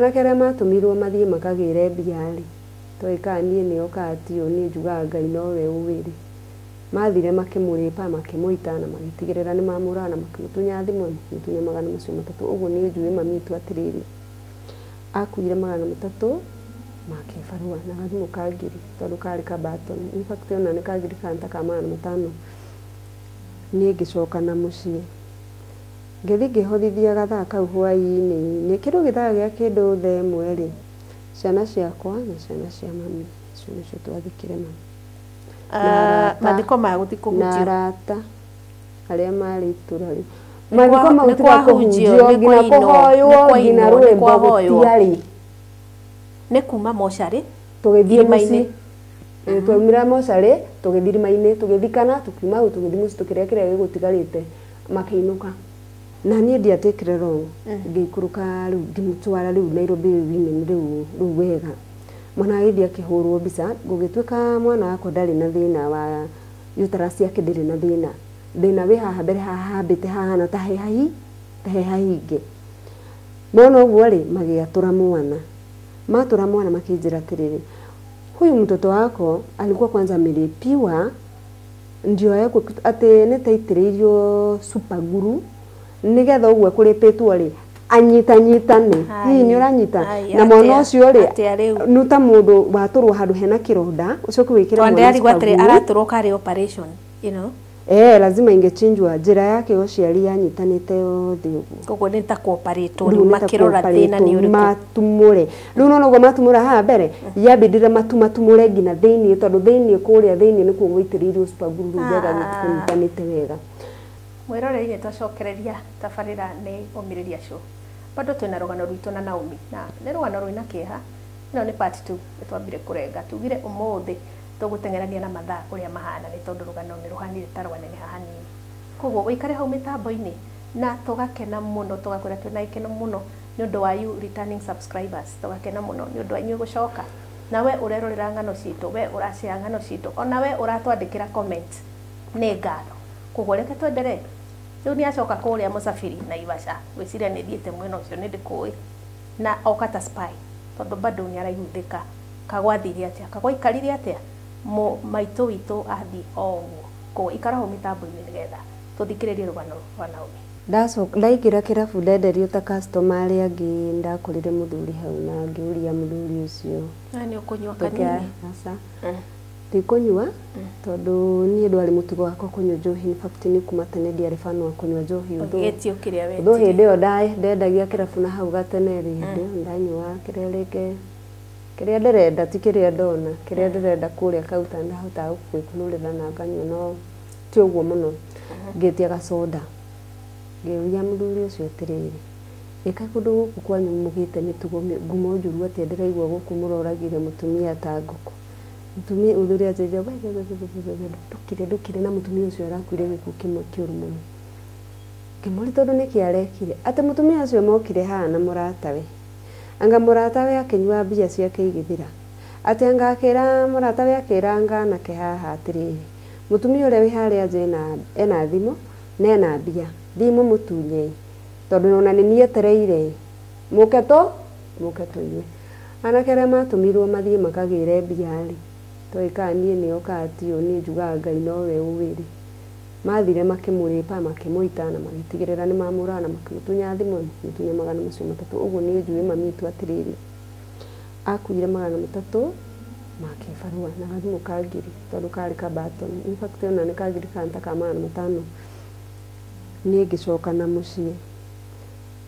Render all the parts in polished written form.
Anake arĩa matũmirwo mathiĩ makagĩre mbia rĩ, toĩ kana niĩ nĩo kana tio, niĩ njugaga Ngai nowe ũĩ rĩ, mathire makĩmũrĩpa makĩmũita na magĩtigĩrĩra nĩ mamũraga na makĩmũtunya thimũ na makĩmũtunya 300. Ũguo niĩ njũĩ mami witũ atĩrĩrĩ, akuire 300 ma kĩbarũa na gathimũ ka ngiri tondũ karĩ ka button. In fact ona nĩ ka ngiri kana ta ka 500. Niĩ ngĩcoka na mũciĩ. Ngĩthiĩ ngĩhothithia gathaa kau hwaĩ-inĩ, nĩ kĩndũ gĩthaa gĩa kĩndũ 1:00 rĩ, ciana ciakwa na ciana cia mami, icio nĩcio twathikire mami. Mathiko maya gũti Na kũhunjio. arata arĩa marĩ itũra rĩu. Nĩ Mathiko mau nĩ tiga kwahunjio, kũhunjio, nĩ nginya kwainwo, nĩ kũhoywo, nginya kwainwo, nĩ rwĩmbo kwahoywo. gũtiarĩ. Nĩ kuma mocarĩ Tũgĩthiĩ irima-inĩ. mũciĩ. Twaumire mocarĩ, tũgĩthiĩ irima-inĩ, tũgĩthikana, tũkiuma hau tũgĩthiĩ mũciĩ tũkĩrĩa kĩrĩa gĩgũtigarĩte, makĩinũka. Na niĩ ndiatekire wrong, ngĩikũrũka rĩu ngĩmũtwara rĩu Nairobi Women rĩu rĩu wega. Mwana agĩthiĩ akĩhũrwo mbica, gũgĩtuĩka mwana wakwa ndarĩ na thĩna wa uterus yake ndĩrĩ na thĩna. Thĩna wĩ haha mbere haha hambĩte hahana ta he hahi, ta he hahinge. Mona ũguo rĩ, magĩatũra mwana. Matũra mwana makĩnjĩra atĩrĩrĩ, huyu mtoto wako alikuwa kwanza amelipiwa ndio awekwe atĩ nĩ taitĩrĩirio super glue nĩgetha ũguo ekũrĩpĩtwo rĩ anyitanyitane. Hihi nĩ ũranyita na mwana ũcio rĩ Atĩa rĩu? nĩ ta mũndũ watũrwo handũ hena kĩronda ũcoke wĩkĩre Tondũ mwana ndĩrarigwo super atĩrĩ glue. aratũrwo karĩ operation you know. Lazima ingechinjwa njĩra yake ya ũciari yanyitanĩte yothe ũguo. Koguo nĩ ta kũoperĩtwo Rĩu rĩu nĩ ta makĩrora thĩna nĩ kũoperĩtwo, ũrĩkũ. matumũre rĩu nona ũguo matumũra haha mbere yambindire matumatumũre nginya thĩiniĩ tondũ thĩiniĩ kũrĩa thĩiniĩ nĩkuo gwaitĩrĩirio super glue rĩu wega kũnyitanĩte wega. Mwĩroreri nĩ twacokereria tabarĩra nĩ Ũmĩrĩria Show. Bado twĩna rũgano rwitũ na Naomi na nĩ rũgano rwĩna kĩeha. Ĩno nĩ part 2 nĩ twambire kũrenga tugire ũmũthĩ tũgũteng'erania na mathaa ũrĩa mahana nĩ tondũ rũgano nĩ rũhanire ta rwaneneha hanini. Koguo ũikare hau mĩtambo-inĩ na tũgakena mũno tũgakwĩra twĩna gĩkeno mũno nĩ ũndũ wa you returning subscribers, tũgakena mũno nĩ ũndũ wa inyuĩ gũcoka. Na we ũrerorera ng'ano citũ, we ũracea ng'ano citũ, ona we ũratwandĩkĩra comment, nĩ ngatho. Koguo reke twenderee. Rĩu nĩ acoka kũrĩa Mũsafiri Naivasha, ngwĩciria nĩ thiĩte mwena ũcio nĩ ndĩkũĩ, na oka ta spy tondũ bado nĩ araiguthĩka kagwathire atĩa, kagwaikarire atĩa, maitũ witũ athiĩ o ũguo. Koguo ikara hau mĩtambo-inĩ nĩgetha tũthikĩrĩrie rũgano rwa Naomi. Ndacoka ndaingĩra kĩrabu ndenderio ta customer arĩa angĩ, ndakorire mũthuri hau na ngĩũria mũthuri ũcio. Na nĩ ũkũnyua kanini? Aca. Ndikũnyua tondũ niĩ ndwarĩ mũtugo wakwa kũnyua njohi. In fact nĩ kuma tene ndiarĩ fan wa kũnyua njohi. Ũgĩtio kĩrĩa Ũndũ wetirie. hĩndĩ ĩyo ndendagia kĩrabu na hau gatene rĩ, hĩndĩ ĩyo ndanyuaga kĩrĩa rĩngĩ kĩrĩa ndĩrenda ti kĩrĩa ndona, kĩrĩa ndĩrenda kũrĩa kauta ndahotaga gwĩkunũrĩra na nganyua no ti ũguo mũno. Ngĩtia gacoda. Ngĩũria mũthuri ũcio atĩrĩrĩ, ĩka kũndũ gũkũ kwanyu mũgĩte mĩtugo ngumo njũru atĩa ndĩraigua gũkũ mũroragire mũtumia ta ngũkũ. Mũtumia mũthuri anjĩrire we we we we we ndũkire ndũkire na mũtumia ũcio arakuire gĩkuũ kĩmwe kĩũru mũno. Ngĩmũria tondũ nĩkĩ arekire atĩ mũtumia ũcio mokire haha na mũratawe. Anga mũratawe akĩnyua mbia ciake igĩthira. Atĩ anga akĩra mũratawe akĩra anga anake haha atĩrĩrĩ, mũtumia ũrĩa wĩ harĩa nja ena thimũ na ena mbia, thiĩ mũmũtunye tondũ ona nĩ niĩ etereire mũke tũ mũke tũnyue. Anake arĩa matũmirwo mathiĩ makagĩre mbia rĩ, toĩ kana niĩ nĩo kana tio, niĩ njugaga Ngai nowe ũĩ rĩ, mathire makĩmũrĩpa makĩmũita na magĩtigĩrĩra nĩ mamũraga na makĩmũtunya thimũ na makĩmũtunya 300. Ũguo niĩ njũĩ mami witũ atĩrĩrĩ, akuire 300 ma kĩbarũa na gathimũ ka ngiri tondũ karĩ ka button. In fact ona nĩ ka ngiri kana ta ka 500. Niĩ ngĩcoka na mũciĩ.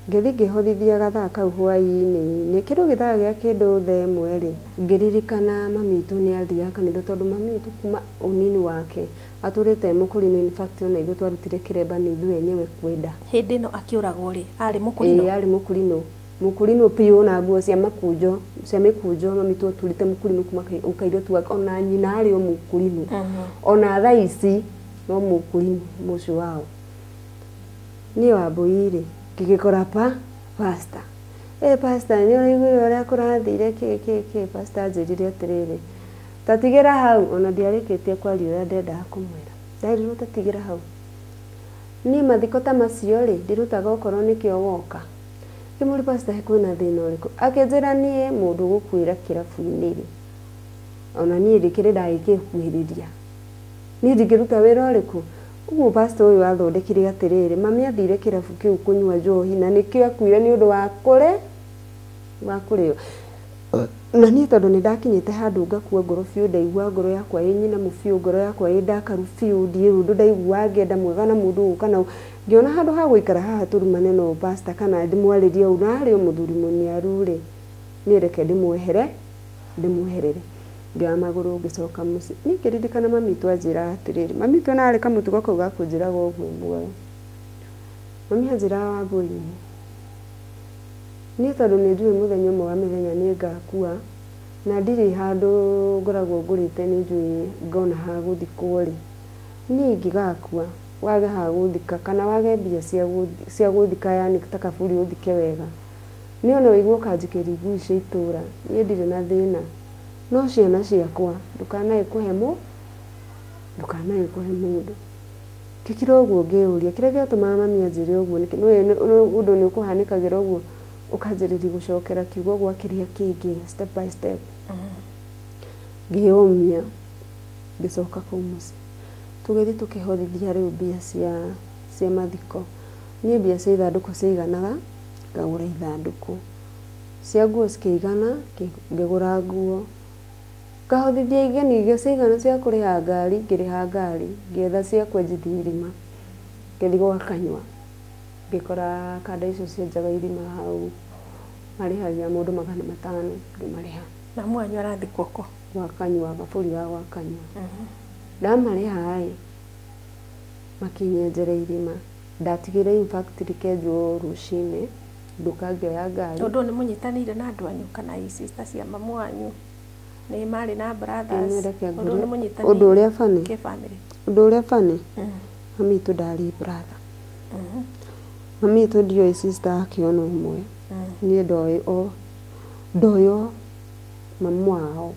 Ngĩthiĩ ngĩhothithia gathaa kau hwaĩ-inĩ, nĩ kĩndũ gĩthaa gĩa kĩndũ 1:00 rĩ, ngĩririkana mami witũ nĩ athiaga kanitha tondũ mami witũ kuma ũnini wake atũrĩte e mũkũrinũ. In fact ona ithuĩ twarutire kĩremba nĩ ithuĩ enyewe kwenda. Hĩndĩ ĩno akĩũragwo rĩ, arĩ mũkũrinũ? Ĩĩ arĩ mũkũrinũ. Mũkũrinũ biũ na nguo cia makunjo, cia mĩkunjo mami witũ aturĩte mũkũrinũ kuma kairĩtu gake ona nyina arĩ o mũkũrinũ. Ona thaa ici no mũkũrinũ mũciĩ wao. Niĩ Wambũi rĩ, ngĩgĩkora pastor. Pastor nĩ ũraiguire ũrĩa kũrathire kĩ kĩ kĩ. Pastor anjĩrire atĩrĩrĩ, ta tigĩra hau, ona ndiarĩkĩtie kwaria ũrĩa ndendaga kũmwĩra. Nderirwo ta tigĩra hau. Niĩ mathiko ta macio rĩ, ndirutaga okorwo nĩkĩo woka. Ngĩmũria pastor kwĩna thĩna ũrĩkũ? Akĩnjĩra niĩ mũndũ gũkuĩra kĩrabu-inĩ rĩ, ona niĩ ndĩkĩrĩ ndagĩkĩkuhĩrĩria, niĩ ndingĩruta wĩra ũrĩkũ? Ũguo pastor ũyũ athondekire atĩrĩrĩ, mami athire kĩrabu kĩu kũnyua njohi na nĩkĩo akuire nĩ ũndũ wa kũre wa kũrĩo. Na niĩ tondũ nĩ ndakinyĩte handũ ngakua ngoro biũ, ndaigua ngoro yakwa ĩ nyinamu biũ, ngoro yakwa ĩ ndakaru biũ, ndiĩ ũndũ ndaigua ngĩenda mwega na mũndũ ũyũ kana ngĩona handũ ha gũikara haha tũrumane no pastor kana ndĩmwarĩrie ũũ na arĩ o mũthuri mũniaru rĩ, niĩ reke ndĩmwehere ndĩmweherere. Ngĩoya magũrũ ngĩcoka mũciĩ. Niĩ ngĩririkana mami witũ anjĩraga atĩrĩrĩ, mami witũ ona arĩ kamũtugo kau ga kũnjĩraga ũguo muoyo. Mami anjĩraga Wambũi, niĩ tondũ nĩ njũĩ mũthenya ũmwe wa mĩthenya nĩ ngakua na ndirĩ handũ ngoragwo ngũrĩte nĩ njũĩ ngona ha gũthikwo rĩ, niĩ ingĩgakua wage ha gũthika kana wage mbia cia gũthika yani ta kaburi ũthike wega, niĩ ona ũigue ũkanjikĩria ngui cia itũra, niĩ ndirĩ na thĩna, no ciana ciakwa ndũkanae kũhe ndũkanae kũhe mũndũ. Ngĩkira ũguo ngĩyũria kĩrĩa gĩatũmaga mami anjĩre ũguo nĩkĩ? Nĩũĩ ũndũ nĩ ũkũhanĩkagĩra ũguo ũkanjĩrĩria gũcokera kiugo gwa kĩrĩa kĩngĩ step by step. Ngĩyũmia ngĩcoka kũu mũciĩ, tũgĩthiĩ tũkĩhothithia rĩu mbia cia mathiko. Niĩ mbia cia ithandũkũ ciaiganaga ngagũra ithandũkũ, cia nguo cikĩigana ngĩgũra nguo, ngahothithia igeni iria ciaigana cia kũrĩha ngari ngĩrĩha ngari, ngĩetha cia kwenjithia irima, ngĩthiĩ gwa Kanyua ngĩkora kanda icio cienjaga irima hau marĩhagia mũndũ 500 ngĩmarĩha. Na mwanyu arathikwo kũ? Gwa Kanyua, gaburi ga gwa Kanyua. Ndamarĩha ĩ, makinyenjera irima. Ndatigire in fact rĩkenjwo rũcinĩ, nduka ngĩoya ngari. Ũndũ ũyũ nĩ mũnyitanĩire na andũ anyu kana i sister cia mamu wanyu nĩ marĩ na brothers? Reke Ũndũ ũyũ nĩ ngwĩre mũnyitanĩire ũndũ ũrĩa funny, kĩbamĩrĩ? Ũndũ ũrĩa funny, mami witũ ndarĩ brother. Mami witũ ndioĩ sister yake ona ũmwe. Niĩ ndoĩ o ndoĩ o mamu wao.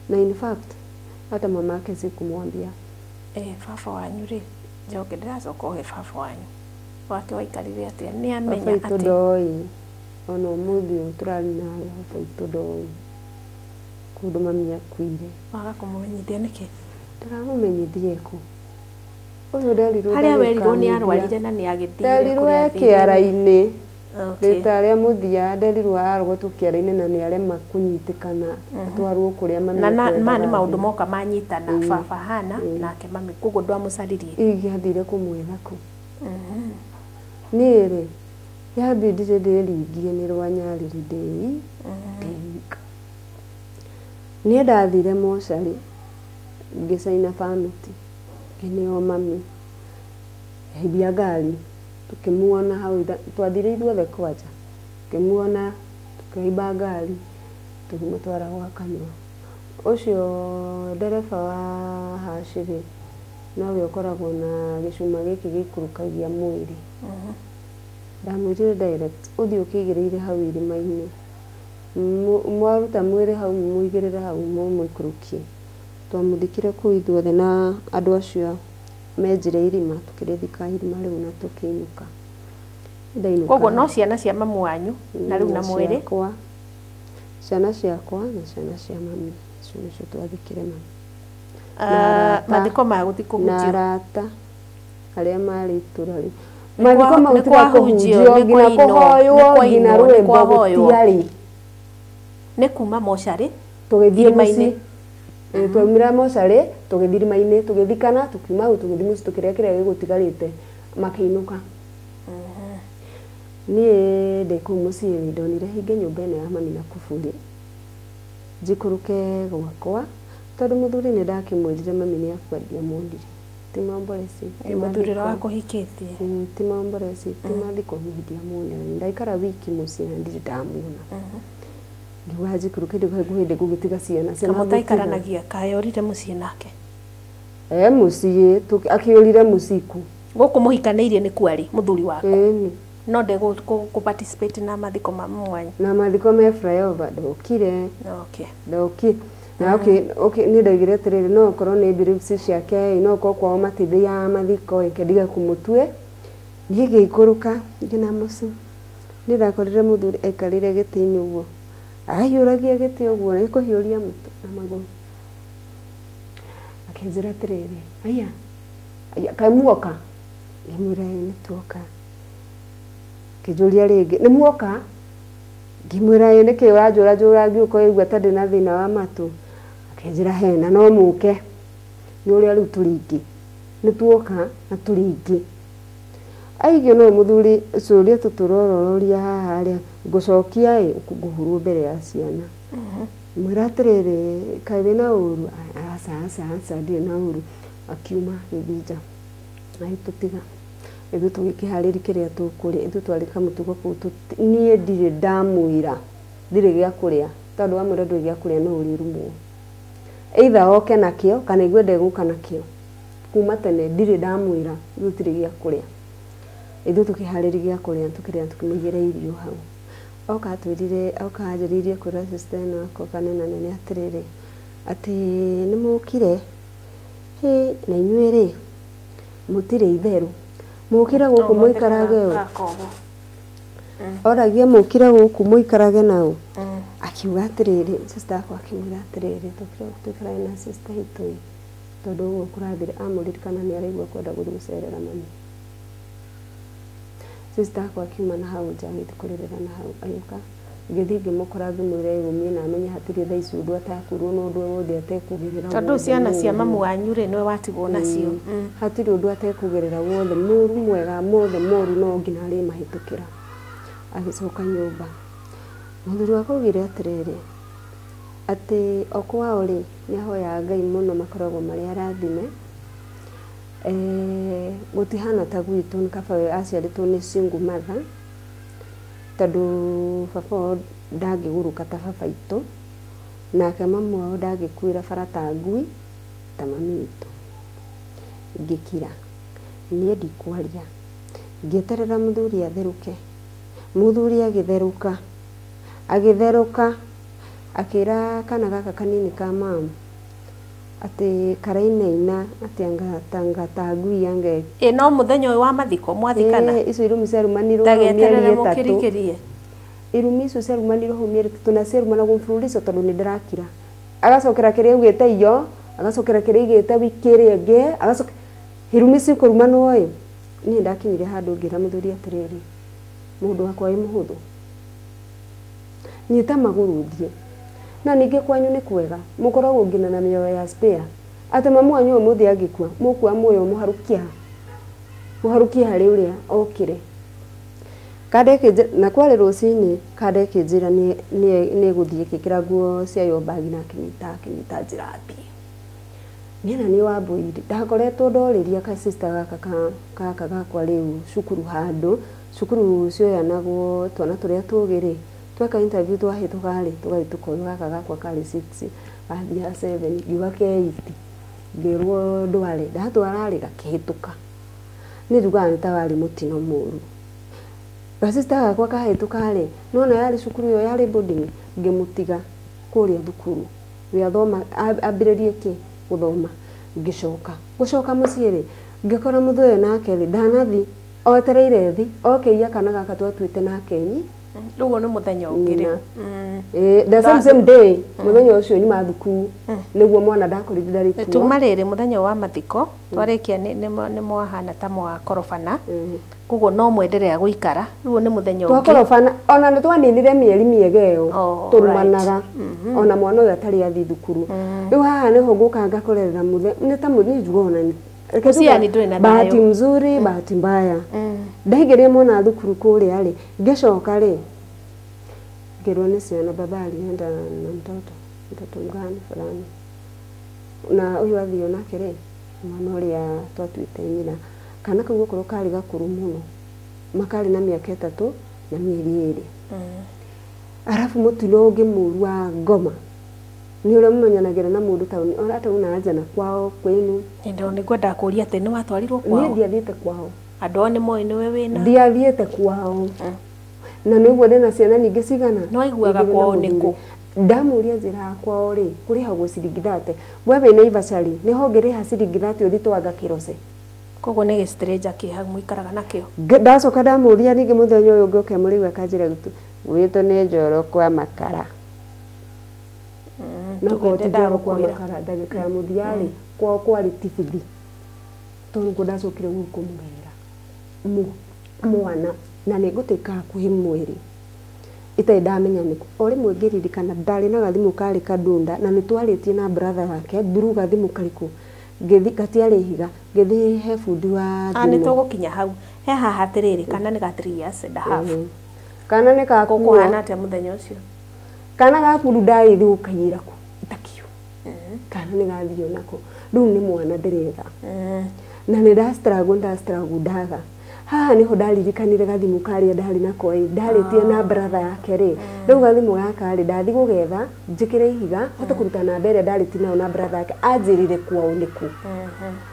Na in fact hata mamake sikumwambia. Eh, baba wanyu rĩ, njoke ndĩracoka ũhe baba wanyu wake waikarire atĩa? Nĩ Baba amenya witũ atĩ ndoĩ ona ũmũthĩ ũyũ tũrari nawe, baba witũ ndoĩ kũndũ mami akuire. Waga kũmũmenyithia nĩkĩ? Ndĩramũmenyithie kũ? Ũyũ nderirwo Harĩa werirwo nĩ ndagĩkamũthia. arwarire na nĩ agĩthire Nderirwo kũrĩa e athire. kĩara-inĩ. Okay. Rita rĩa mũthia nderirwo arogotwo kĩara-inĩ na nĩ arema kũnyitĩkana atwarwo kũrĩa mami Na ma nĩ ekwendaga maũndũ athiĩ. moka manyitana, baba hana nake mami, koguo ndwamũcaririe? Ingĩathire kũmwetha kũ? Niĩ rĩ, yambindire ndĩringie nĩ rwa nyarĩrĩ ndĩ wika. Niĩ ndathire mocarĩ ngĩcaina bamĩti ngĩneo mami, ngĩhaimbia ngari tũkĩmuona hau, twathire ithuothe kwanja, tũkĩmuona tũkĩhaimba ngari tũkĩmũtwara gwa Kanyua. Ũcio ndereba wa haci rĩ, nowe ũkoragwo na gĩcuma gĩkĩ gĩikũrũkagia mwĩrĩ. Ndamwĩrire direct, ũthiĩ ũkĩigĩrĩire hau irima-inĩ, mwaruta mwĩrĩ hau mũigĩrĩre hau mũmũikũrũkie. Twamũthikire kũu ithuothe na andũ acio menjire irima, tũkĩrĩthika irima rĩu na tũkĩinũka. Ndainũka Koguo no ciana cia mamu wanyu na rĩu na mwĩrĩ? Ciakwa, ciana ciakwa na ciana cia mami, icio nĩcio twathikire mami. Ah, Na arata. Mathiko ma gũthiĩ Na kũhunjio? arata arĩa marĩ itũra rĩu. Nĩ Mathiko mau nĩ tiga kwahunjio, kũhunjio nĩ nginya kwainwo, kũhoywo nĩ nginya kwainwo, nĩ rwĩmbo kwahoywo. gũtiarĩ. Nĩ kuma mocarĩ? Tũgĩthiĩ Irima-inĩ. mũciĩ. Twaumire mocarĩ tũgĩthiĩ irima-inĩ, tũgĩthikana, tũkiuma hau tũgĩthiĩ mũciĩ tũkĩrĩa kĩrĩa gĩgũtigarĩte makĩinũka. Niĩ ndĩ kũu mũciĩ rĩ, ndonire hinge nyũmba ĩno ya mami na kuburi, njikũrũke gwakwa tondũ mũthuri nĩ ndakĩmwĩrire mami nĩ akua ndiamuonire. Ti mamboreci, ti Mũthuri ũrĩa mathiko. wakũhikĩtie? Ti mamboreci, ti mathiko, niĩ ndiamuonire. Ndaikara wiki mũciĩ na ndirĩ ndamuona. Ngiuga njikũrũke ndĩkae hĩndĩ ngũgĩtiga ciana ciana ngũtiga. Kamũtaikaranagia kayorire mũciĩ nake? E mũciĩ akĩũrire mũciku. Gũkũ mũhikanĩirie nĩ kwarĩ mũthuri waku? Ĩni. No ndegũ kũ participate na mathiko ma mamu wanyu? Na mathiko me flyover ndokire. Ndokire na okay, niĩ ndaigire atĩrĩrĩ, no okorwo nĩ beliefs ciake ĩ, no okorwo kwao matithiaga mathiko ĩ, ndige kũmũtue. Niĩ ngĩikũrũka nginya mũciĩ. Niĩ ndakorire mũthuri aikarĩire gĩtĩ-inĩ ũguo, ahiũragia gĩtĩ ũguo, nĩ kũhiũria mũtwe na magũrũ. Akĩnjĩra atĩrĩrĩ, aya, aya, kaĩ muoka? Ngĩmwĩra ĩĩ nĩ tuoka. Akĩnjũria rĩngĩ, nĩ muoka? Ngĩmwĩra ĩĩ nĩkĩ ũranjũra njũra ngiũka ũraigua ta ndĩna thĩna wa matũ? Akĩnjĩra hena no mũke, nĩ ũrĩa rĩu tũrĩ aingĩ, nĩ tuoka na tũrĩ aingĩ. Aigio no mũthuri curia tũtũrorororia haha rĩ, ngũcokia ĩ ngũhũrwo mbere ya ciana. Mwĩra atĩrĩrĩ, kaĩ wĩna ũru? Aca aca aca ndirĩ na ũru. Akiuma agĩthiĩ nja agĩtũtiga. Ithuĩ tũgĩkĩharĩria kĩrĩa tũkũrĩa, ithuĩ twarĩ kamũtugo kau, niĩ ndirĩ ndamwĩra ndirĩ gĩa kũrĩa, tondũ wamwĩra ndũrĩ gĩa kũrĩa no ũrĩrumwo. Either oke nakĩo kana igue ndegũka nakĩo. Kuma tene ndirĩ ndamwĩra gũtirĩ gĩa kũrĩa. Ithuĩ tũkĩharĩria gĩa kũrĩa tũkĩrĩa tũkĩmũigĩra irio hau. Oka atwĩrire, oka anjĩrĩirie kwĩra sister ĩno yakwa kanena nene atĩrĩrĩ, atĩ nĩ mũkire, hĩ na inyuĩ rĩ, mũtirĩ itheru. Mũkire gũkũ mũikarage ũ? Oragia mũkire gũkũ mũikarage nao? Akiuga atĩrĩrĩ, sister yakwa akĩmwĩra atĩrĩrĩ, tũkire gũkũ tũikarage na sister itũ ĩ, tondũ ũguo kũrathire amũririkana nĩ araigua kwenda gũthiĩ gũcerera mami. Sister yakwa akiuma na hau nja agĩthiĩ kũrĩrĩra na hau agĩũka, ngĩthiĩ ngĩmũkora ngĩmwĩra ĩgũmie na amenye hatirĩ thaa ici ũndũ atakwĩrwo na ũndũ wothe atekũgerera. Tondũ ciana cia mamu wanyu rĩ, nĩwe watigwo nacio. Hatirĩ ũndũ atekũgerera wothe, mũru mwega mothe moru no nginya arĩmahĩtũkĩra. Agĩcoka nyũmba. Mũthuri wakwa augire atĩrĩrĩ, atĩ o kwao rĩ, nĩ ahoyaga Ngai mũno makoragwo marĩ arathime. Gũtihana ta gwitũ nĩ kaba we aciarĩtwo nĩ single mother, tondũ baba wao ndangĩgũrũka ta baba itũ, nake mamu wao ndangĩkuĩra bara ta ngui ta mami witũ. Ngĩkira, niĩ ndikwaria, ngĩeterera mũthuri atherũke. Mũthuri agĩtherũka, agĩtherũka, akĩra kana gaka kanini ka mamu atĩ karainaina atĩ anga ta ngui anga. Ĩ no mũthenya ũyũ wa mathiko mwathikana? Icio irumi ciarumanirwo hau mĩeri Ndagĩeterere ĩtatũ. Mũkĩrikĩrie. Irumi icio ciarumanirwo hau mĩeri ĩtatũ na ciarumanagwo mfululizo tondũ nĩ ndĩrakira. Agacokera kĩrĩa augĩte iyo, agacokera kĩrĩa aigĩte wiki ĩrĩa ĩngĩ, agacoka irumi cikũrumanwo ĩ. Niĩ ndakinyire handũ ngĩra mũthuri atĩrĩrĩ, mũndũ wakwa wĩ mũhũthũ, nyita magũrũ thiĩ. Na ningĩ kwanyu nĩ kwega, mũkoragwo nginya na mĩoyo ya spare. Atĩ mamu wanyu ũmũthĩ angĩkua, mũkua muoyo mũharũkie ha? Mũharũkie harĩ ũrĩa okire. Kanda na kwarĩ rũcinĩ, kanda ĩkĩnjĩra nĩ ĩgũthiĩ ĩkĩkĩra nguo ciayo bagi na akĩnyita akĩnyita njĩra thiĩ. Niĩ na niĩ Wambui ndakoretwo ndorĩria ka sister gaka gaka gakwa rĩu cukuru handũ, cukuru cioyanagwo twana tũrĩa tũgĩ rĩ, tweka interview twahĩtũka rĩ, tũgathiĩ tũkoywo gaka gakwa karĩ 6 gathiaga 7, ngiuga ke 8, ngĩrwo ndware, ndatwara rĩ gakĩhĩtũka. Niĩ njugaga nĩ ta warĩ mũtino mũru. Ga sister gakwa kahĩtũka rĩ, nĩwona yarĩ cukuru ĩyo yarĩ boarding, ngĩmũtiga kũrĩa thukuru we athoma ambĩrĩrie kĩ gũthoma, ngĩcoka gũcoka mũciĩ rĩ, ngĩkora mũthee ũyũ nake rĩ ndanathi, otereire thi okeiya kana gaka twatuĩte nake nyi Rĩu ũyũ nĩ mũthenya ũngĩ rĩu. Ĩĩ, the same same day, mũthenya ũcio nyuma thukuru nĩguo mwana ndakorire ndarĩ kuo. Tuma rĩrĩ mũthenya wa mathiko twarĩkia nĩ mwahana ta mwakorobana, koguo no mwenderea gũikara, rĩu nĩ mũthenya ũngĩ. Twakorobana ona nĩ twaninire mĩeri mĩega ĩyo tũrumanaga ona mwana ũyũ atarĩ athiĩ thukuru. Rĩu haha nĩho ngũka ngakorerera mũthe nĩ ta mũthii njuga ona reke Mũciĩ yani ndũrĩ na thayũ. Bahati mzuri bahati mbaya, ndaingĩria mwana thukuru kũrĩa rĩ, ngĩcoka rĩ, ngĩrwo nĩ ciana baba alienda na mtoto, mtoto mgani fulani, na ũyũ athio nake rĩ, mwana ũrĩa twatuĩte nyina, kana kau okorwo karĩ gakũrũ mũno, makarĩ na mĩaka 3 na mĩeri 2. Arabu mũtino ũngĩ mũru wa ngoma nĩ ũrĩa mũmenyanagĩra na mũndũ taũni ona hata unaanza na kwao kwenu. Ndio nĩngwendaga kũũria atĩ nĩ watwarirwo Niĩ kwao? ndiathiĩte kwao. Andũ ao nĩ moĩ nĩwe wĩna? Ndiathiĩte kwao na nĩguo ndĩna ciana nyingĩ cigana. No waiguaga Igĩrĩ na kwao nĩ mũthuri. kũ? Ndamũria njĩra ya kwao rĩ, kũrĩhagwo ciringi 30, we wĩ Naivasha rĩ, nĩho ũngĩrĩha ciringi 30 ũthiĩ twanga Kĩrose. Koguo nĩ gĩstranger kĩ hau mũikaraga nakĩo. Ndacoka ndamũria ningĩ mũthenya ũyũ ũngĩ ũke mũrĩu akanjĩra gwitũ nĩ njoro kwa makara. No ko ti njoro kwa makara ndagĩka ya mũthia rĩ kwao kwarĩ tibithi tondũ nĩkuo ndacokire kũmũgĩra mwana na nĩ ngũtuĩka hakuhĩ mweri itarĩ ndamenya nĩkũ. O rĩmwe ngĩririkana ndarĩ na gathimũ karĩ kandunda na nĩ twarĩtie na brother wake through gathimũ karĩkũ ngĩthi gatiarĩ ihiga ngĩthiĩ he bundi wa thimũ. Nĩ tũgũkinya hau he haha atĩrĩrĩ kana nĩ ga 3 years and a half. Kana nĩ gakuo gũkũhana atĩa mũthenya ũcio? Kana gaku rĩu ndarĩ gũkaiyĩra kũ itakio. Kana nĩ gathio nako rĩu nĩ mwana ndĩretha. Na nĩ ndastruggle ndaga. Haha niho ndaririkanire gathimũ karĩa ndarĩ nako ĩ ndarĩtie na brother yake rĩ rĩu gathimũ gaka rĩ ndathi gũgetha njĩkĩre ihiga hote kũruta namba ĩrĩa ndarĩtie nayo na brother yake anjĩrire kwao nĩkũ.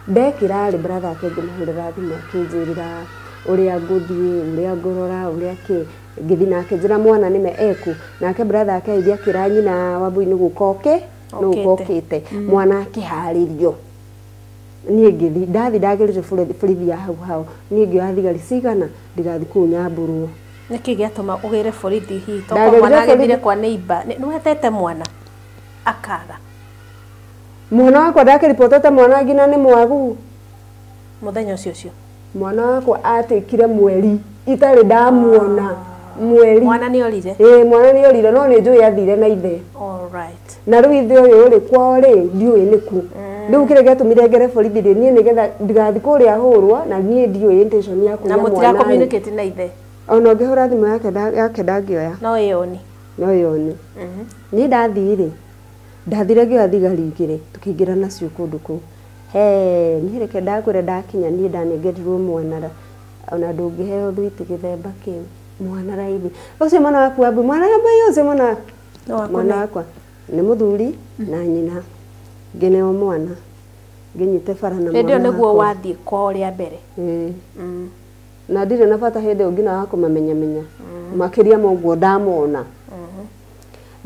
Ndekĩra rĩ brother yake ngĩmũhũrĩra thimũ akĩnjĩrĩra ũrĩa ngũthiĩ ũrĩa ngũrora ũrĩa kĩ ngĩthiĩ nake njĩra mwana nĩme eku nake brother yake agĩthiĩ akĩra nyina Wambui nĩ gũka oke nĩ gũka okĩte mwana akĩharĩrio. Niĩ ngĩthiĩ ndathi ndagĩrĩte borithi ya hau hau niĩ ngĩoya thigari cigana ndigathiĩ kũu Nyamburwo. Nĩkĩ gĩatũma ũgĩre borithi hihi tondũ mwana agĩthire kwa neighbor nĩ wethete mwana akaga mwana wakwa ndakĩribotete mwana nginya nĩ mwagu mũthenya ũcio ũcio mwana wakwa atuĩkire mweri itarĩ ndamuona mweri mwana nĩ orire. Ĩĩ mwana nĩ orire no nĩ njũĩ athire na ithe. All right. Na rĩu ithe ũyũ rĩ kwao rĩ ndiũĩ nĩkũ. Rĩu kĩrĩa gĩatũmire ngere borithi rĩ niĩ nĩgetha ndigathiĩ kũrĩa hũrwo na niĩ ndiũĩ intention ya kũiya mwana. Na mũtira communicate na ithe. Ona ũngĩhũra thimũ yake ndangĩoya. No ĩyoni. No ĩyoni. Niĩ ndathiĩ rĩ ndathire ngĩoya thigari igĩrĩ tũkĩingĩra nacio kũndũ kũu. He niĩ reke ndakwĩra ndakinya niĩ ndanengerirwo mwana ona ndũngĩheo thwiti gĩthemba kĩu mwana raithi ũcio mwana waku Wambui mwana Wambui ũcio mwana mwana wakwa nĩ mũthuri na nyina ngĩneo mwana ngĩnyite bara na mwana. Hĩndĩ ĩyo nĩguo wathiĩ kwao rĩa mbere. Na ndirĩ na bata hĩndĩ ĩyo nginya wa kũmamenyamenya makĩria ma ũguo ndamona.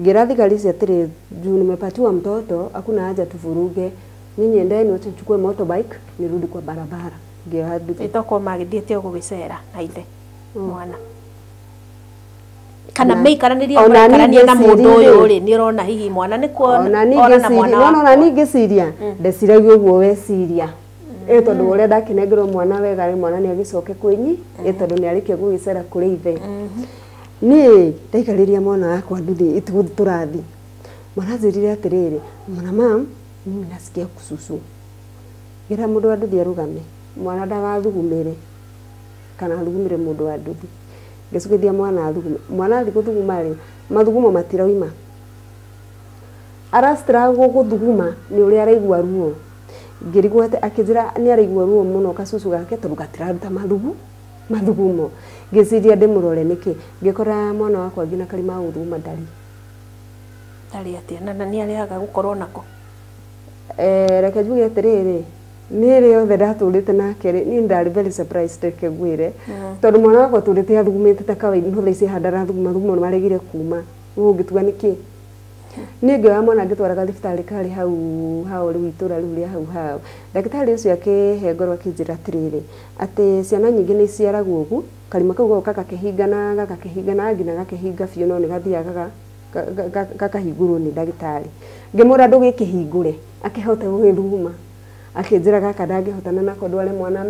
Ngĩra thigari icio atĩrĩ juu nimepatiwa mtoto hakuna haja tuvuruge nyinyi endeni wacha nichukue motorbike nirudi kwa barabara. Ngĩoya nduthi ĩtoko magĩthiĩte gũgĩcera na ithe mwana kana mĩikaranĩrie maikaranie na mũndũ ũyũ rĩ nĩ ũrona hihi mwana nĩ kuona ona mwana wakwa. Ona niĩ ngĩciria ndeciragia ũguo weciria ĩ tondũ ũrĩa ndakĩnengerwo mwana wega rĩ mwana nĩ agĩcoke kwĩnyi ĩ tondũ nĩ arĩkia gũgĩcera kũrĩ ithe. Niĩ ndaikarĩria mwana wakwa nduthi itũgũthiĩ tũrathi mwana anjĩrire atĩrĩrĩ mwana mam mimi nasikia kususu ngĩra mũndũ wa nduthi arũgame mwana ndagathugumĩre kana athugumĩre mũndũ wa nduthi. Ngĩcukithia mwana athugume mwana athi gũthuguma rĩ mathugumo matirauma arastruggle gũthuguma nĩ ũrĩa araigua ruo. Ngĩrigwo atĩ akĩnjĩra nĩ araigua ruo mũno kacucu gake tondũ gatiraruta mathugumo. Ngĩciria ndĩmũrore nĩkĩ ngĩkora mwana wakwa nginya karima gũthuguma ndarĩ ndarĩ atĩa na nĩ arĩaga gũkorwo nako. Reke njuge atĩrĩrĩ niĩ rĩothe ndatũrĩte nake rĩ niĩ ndarĩ very surprised reke ngwĩre tondũ mwana wakwa tũrĩte athugumĩte ta kawaida no thaa ici handa arathuguma mathugumo nĩ maregire kuma rĩu ũngĩtua nĩkĩ. Niĩ ngĩoya mwana ngĩtwaraga thibitarĩ karĩ hau hau rĩu itũra rĩu rĩa hau hau. Ndagĩtarĩ ũcio akĩhe ngoro akĩnjĩra atĩrĩrĩ atĩ ciana nyingĩ nĩ iciaragwo ũguo karima kau goka gakĩhingana gakĩhingana nginya gakĩhinga biũ no nĩ gathiaga gakahingũrwo nĩ ndagĩtarĩ. Ngĩmwĩra ndũgĩkĩhingũre akĩhote gũgĩthuguma akĩnjĩra gaka ndangĩhotana nako ndware mwana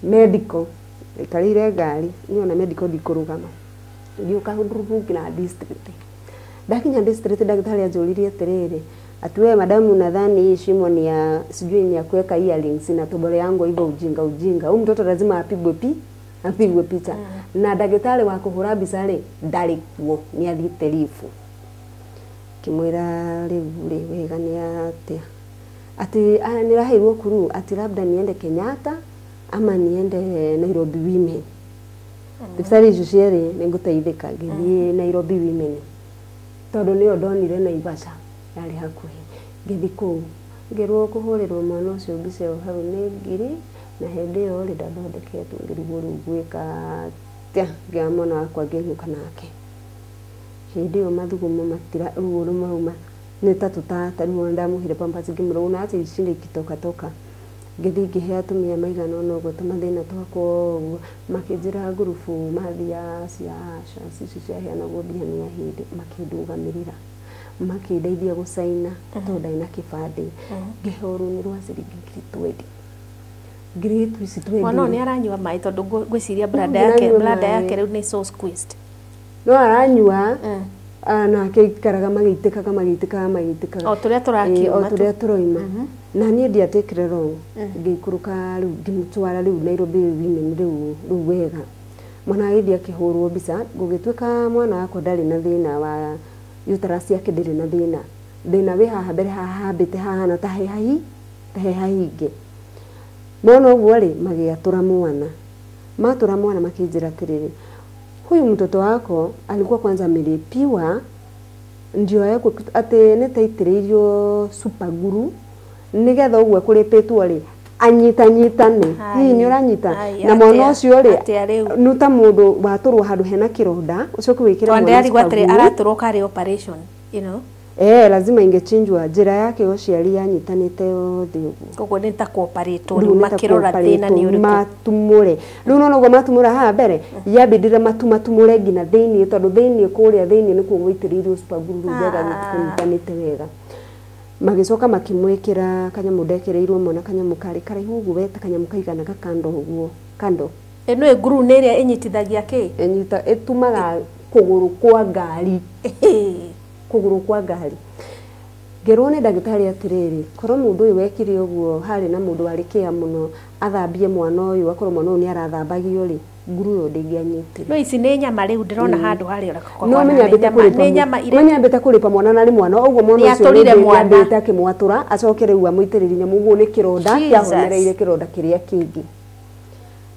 medical ikarĩire ngari niĩ ona medical ndikũrũgama ngĩũka nginya district. Ndakinya district ndagĩtarĩ anjũririe atĩrĩrĩ ati wewe madamu nadhani hii shimo ni ya sijui ni ya kuweka earrings na tobole yangu hivyo ujinga ujinga huyu mtoto lazima apigwe picha. Na ndagĩtarĩ wa kũhũra mbica rĩ ndarĩ kuo nĩ athiĩte ribu. Ngĩmwĩra rĩu rĩ wega nĩ atĩa ati nĩraheirwo kuru ati labda niende Kenyatta ama niende Nairobi Women. Thibitarĩ icio cierĩ nĩ ngũteithĩka ngĩthiĩ Nairobi Women tondũ nĩyo ndonire Naivasha yarĩ hakuhĩ. Ngĩthiĩ kũu ngĩrwo kũhũrĩrwo mwana ũcio mbica ĩyo hau nĩ ngiri na hĩndĩ ĩyo rĩ ndathondeketwo ngĩrigwo rĩu ngwĩka atĩa ngĩoya mwana wakwa ngĩinũka nake. Hĩndĩ ĩyo mathugumo matira ruo rũmauma nĩ ta tũtata rĩu ona ndamũheire pampers ngĩmwĩra una acha ishinde ikitoka toka. Ngĩthiĩ ngĩhe atumia maigana ũna ũguo tũmathĩna twakwa ũguo, makĩnjĩra ngurubu mathiaga cia ASHAs ici ciaheanagwo mbia nĩ ahĩndĩ, makĩndũgamĩrĩra, makĩndeithia gũcaina tondũ ndarĩ na kĩbandĩ. Ngĩheo rũni rwa ciringi 20,000. Ngiri ici 20. Mwana ũyũ nĩ aranyua maĩ tondũ ngwĩciria No bladder yake nginya anyue bladder maĩ. yake rĩu nĩ so squeezed. No aranyua, nake aikaraga magĩitĩkaga magĩitĩkaga magĩitĩkaga. O tũrĩa tũrakiuma o tu. tũrĩa tũroima. Na niĩ ndiatekire wrong, ngĩikũrũka rĩu ngĩmũtwara rĩu Nairobi Women rĩu wega. Mwana agĩthiĩ akĩhũrwo mbica, gũgĩtuĩka mwana wakwa ndarĩ na thĩna wa uterus yake, ndĩrĩ na thĩna. Thĩna wĩ haha mbere, haha hambĩte hahana ta he hahi ta he hahinge. Mona ũguo rĩ, magĩatũra mwana. Matũra mwana makĩnjĩra atĩrĩrĩ, huyu mtoto wako alikuwa kwanza amelipiwa ndio awekwe atĩ nĩ taitĩrĩirio super glue nĩgetha ũguo ekũrĩpĩtwo rĩ anyitanyitane. Hihi nĩ ũranyita Ai, na mwana atĩa- ũcio rĩ, atĩa rĩu? nĩ ta mũndũ watũrwo handũ hena kĩronda ũcoke wĩkĩre Tondũ mwana ndĩrarigwo super atĩrĩ glue. aratũrwo karĩ operation you know. Lazima ingechinjwa njĩra yake ya ũciari yanyitanĩte yothe ũguo. Koguo nĩ ta kũoperĩtwo Rĩu rĩu nĩ ta makĩrora thĩna nĩ kũoperĩtwo, ũrĩkũ. matumũre rĩu nona ũguo matumũra haha mbere yambindire matumatumũre nginya thĩiniĩ, tondũ thĩiniĩ kũrĩa thĩiniĩ nĩkuo gwaitĩrĩirio super glue rĩu wega kũnyitanĩte wega. Magĩcoka makĩmwĩkĩra kanyamũ ndekĩrĩirwo mwana, kanyamũ karĩ karaihu ũguo weta kanyamũ kaigana gakando ũguo kando. Ĩno ĩ glue nĩ ĩrĩa ĩnyitithagia kĩ? Ĩnyita ĩtumaga kũgũrũ kwa ngari, kũgũrũ kwa ngari. Ngĩrwo nĩ ndagĩtarĩ atĩrĩrĩ, korwo mũndũ ũyũ wekire ũguo harĩ na mũndũ warĩ kĩa mũno athambie mwana ũyũ, akorwo mwana ũyũ nĩ arathambagio rĩ, nguru ĩyo ndĩngĩanyitire. No ici nĩ nyama rĩu ndĩrona handũ harĩa No menya ambĩte kũrĩpa nĩ nyama irĩ menya ambĩte kũrĩpa mwana na nĩ mwana ũguo mwana Nĩ ũcio atũrire nĩ mwana. ambĩte akĩmwatũra acoke rĩu amũitĩrĩrie nyamũ ũguo nĩ kĩronda Jesus. kĩahonereire kĩronda kĩrĩa kĩngĩ.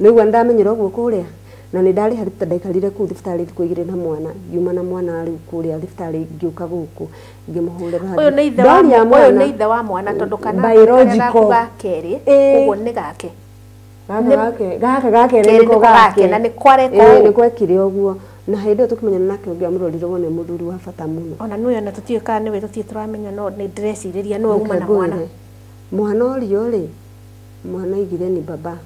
Nĩguo ndamenyera ũguo kũrĩa na nĩ ndarĩ harĩ ndaikarire kũu thibitarĩ thikũ igĩrĩ na mwana, ngiuma na mwana rĩu kũrĩa thibitarĩ ngĩũka gũkũ ngĩmũhũrĩra ũyũ nĩ ithe wa Ndoria ũyũ mwana nĩ ithe wa mwana tondũ kana Biological. gaku ga kerĩ Ĩĩ. ũguo nĩ gake. Gaka gake Kerĩ nĩko nĩko gake, na nĩ kwareka Ĩĩ, ũũ. nĩ kwekire ũguo. Na hĩndĩ ĩyo tũkĩmenyana nake ũngĩamũrorire wone mũthuri wa bata mũno. Ona nĩwe ona tũtiũĩ kana nĩwe, tũtirĩ tũramenya, no nĩ ndĩrecirĩria nĩwe uma na Reke mwana. ngwĩre, mwana ũrĩa rĩ, mwana aigire ni baba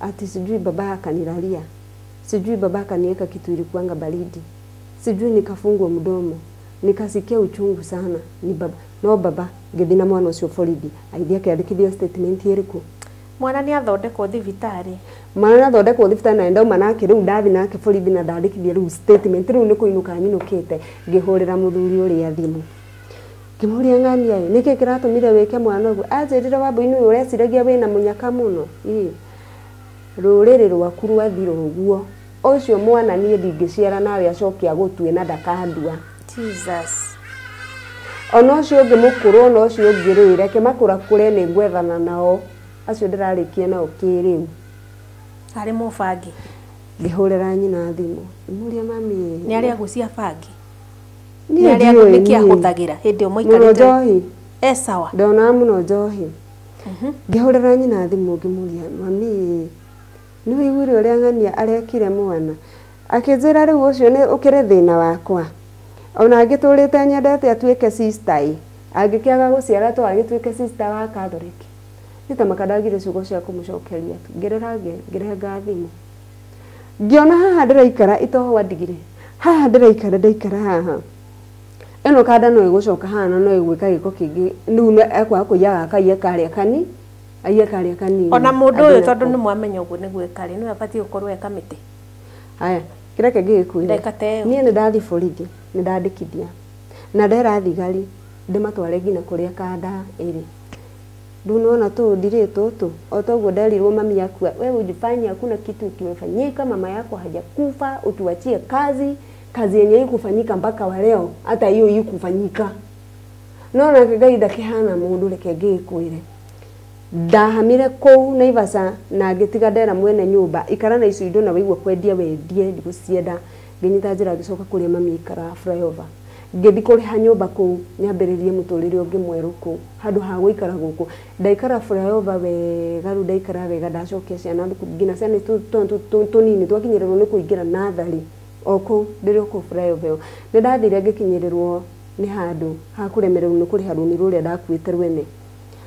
ati sijui baba akanilalia, sijui baba akaniweka kitu ilikuwanga baridi, sijui nikafungwa mdomo, nikasikia uchungu sana, ni baba no baba. Ngĩthiĩ na mwana ũcio borithi agĩthiĩ akĩandĩkithia statement ĩrĩkũ. Mwana nĩ athondekwo thibitarĩ. Mwana nĩathondekwo thibitarĩ na ndauma nake rĩu ndathi nake borithi na ndandĩkithia rĩu statement, rĩu nĩ kũinũka nyinũkĩte ngĩhũrĩra mũthuri ũrĩa thimũ ngĩmũria ng'ania ĩ nĩkĩ kĩratũmire wĩke mwana ũguo. Anjĩrire wambũi nĩwe ũreciragia wĩna mũnyaka mũno, ĩ rũrĩrĩ rwaku rwathira ũguo, ũcio mwana niĩ ndingĩciara nawe acoke agũtue na ndakandua. Jesus. Ona ũcio ũngĩ mũkũrũ ona ũcio ũngĩ rĩ, reke makũrakũre nĩ ngwethana nao acio ndĩrarĩkia nao kĩrĩu. Arĩ mũbangi. Ngĩhũrĩra nyina thimũ ngĩmũria mami Nĩ arĩ agucia bangi. Niĩ Nĩ arĩ ndiũĩ nĩkĩ niĩ. ahũthagĩra hĩndĩ ĩyo Mũno mũikarĩte. njohi. E sawa. Ndonaga mũno njohi. Ngĩhũrĩra nyina thimũ ngĩmũria mami nĩ wĩiguire ũrĩa ng'ania arekire mwana. Akĩnjĩra rĩu ũcio nĩ ũkĩrĩ thĩna wakwa, ona angĩtũrĩte nyendete atuĩke sister ĩ, angĩkĩaga gũciara to agĩtuĩke sister wa Catholic. Nĩ ta makandagire ciugo cia kũmũcokeria tu, ngĩrĩra ngĩrenga thimũ. Ngĩona haha ndĩraikara itoho ndigire, haha ndĩraikara ndaikara haha ĩno kanda no ĩgũcoka haha na no ĩgwĩka gĩko kĩngĩ, rĩu ekwaga kũiya gaka aiye karĩa kani aiye karĩa kanini. Ona mũndũ ũyũ Athiĩ tondũ nako. nĩ mwamenya ũguo nĩguo ĩkarĩ nĩwe abatiĩ gũkorwo e kamĩtĩ. Haya, kĩreke ngĩgĩkwĩre. Ndagĩka ta ĩyo. Niĩ nĩ ndathiĩ borithi, nĩ ndandĩkithia na ndera thigari ndĩmatware nginya kũrĩa kanda ĩrĩ. Rĩu nĩwona tũũ ndirĩ tũtũ o toguo nderirwo mami akua, wewe ujifanye hakuna kitu kimefanyika, mama yako hajakufa, utuachie kazi, kazi yenye ikufanyika mpaka wa leo hata hiyo ikufanyika. No nake Ngai ndakĩhana mũndũ, reke ngĩgĩkwĩre. Ndahamire kũu Naivasha na ngĩtiga ndera mwene nyũmba ikara na icio indo na waigua kwendia wendie ndigũcienda. Ngĩnyita njĩra ngĩcoka kũrĩa mami aikaraga flyover, ngĩthiĩ kũrĩha nyũmba kũu nyambĩrĩrie mũtũrĩre ũngĩ mwerũ kũu handũ ha gũikara gũkũ. Ndaikara flyover wega, rĩu ndaikara wega ndacokia ciana thukuru nginya ciana tũnini twakinyĩrĩrwo nĩ kũingĩra natharĩ o kũu ndĩrĩ o kũu flyover ĩyo. Nĩ ndathire ngĩkinyĩrĩrwo nĩ handũ ha kũremererwo nĩ kũrĩha rũni rũrĩa ndakuĩte rwene.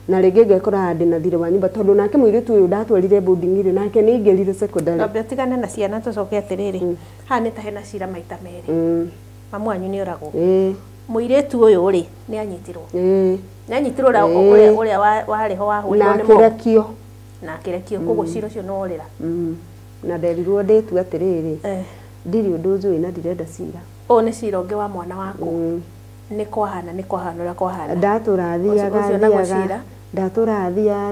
Na rĩngĩ ngekora ndĩna thirĩ wa nyũmba tondũ nake mũirĩtu ũyũ ndatwarire boarding rĩ nake nĩ aingĩrire secondary. Twambe ũtigane na ciana tũcoke atĩrĩrĩ, haha nĩ ta hena cira maita merĩ. Mamu wanyu nĩ oragwo. Mũirĩtu ũyũ rĩ nĩ anyitirwo. Nĩ anyitirwo ũrĩa ũrĩa warĩ ho wahũrirwo nĩ mo. Na akĩrekio koguo cira ũcio nĩ worĩra. Na nderirwo ndĩtue atĩrĩrĩ, ndirĩ ũndũ njũĩ na ndirenda cira. Ũyũ nĩ cira ũngĩ wa mwana waku. Nĩ kwahana nĩ kwahana ũrĩa kwahana. Ndatũra thiaga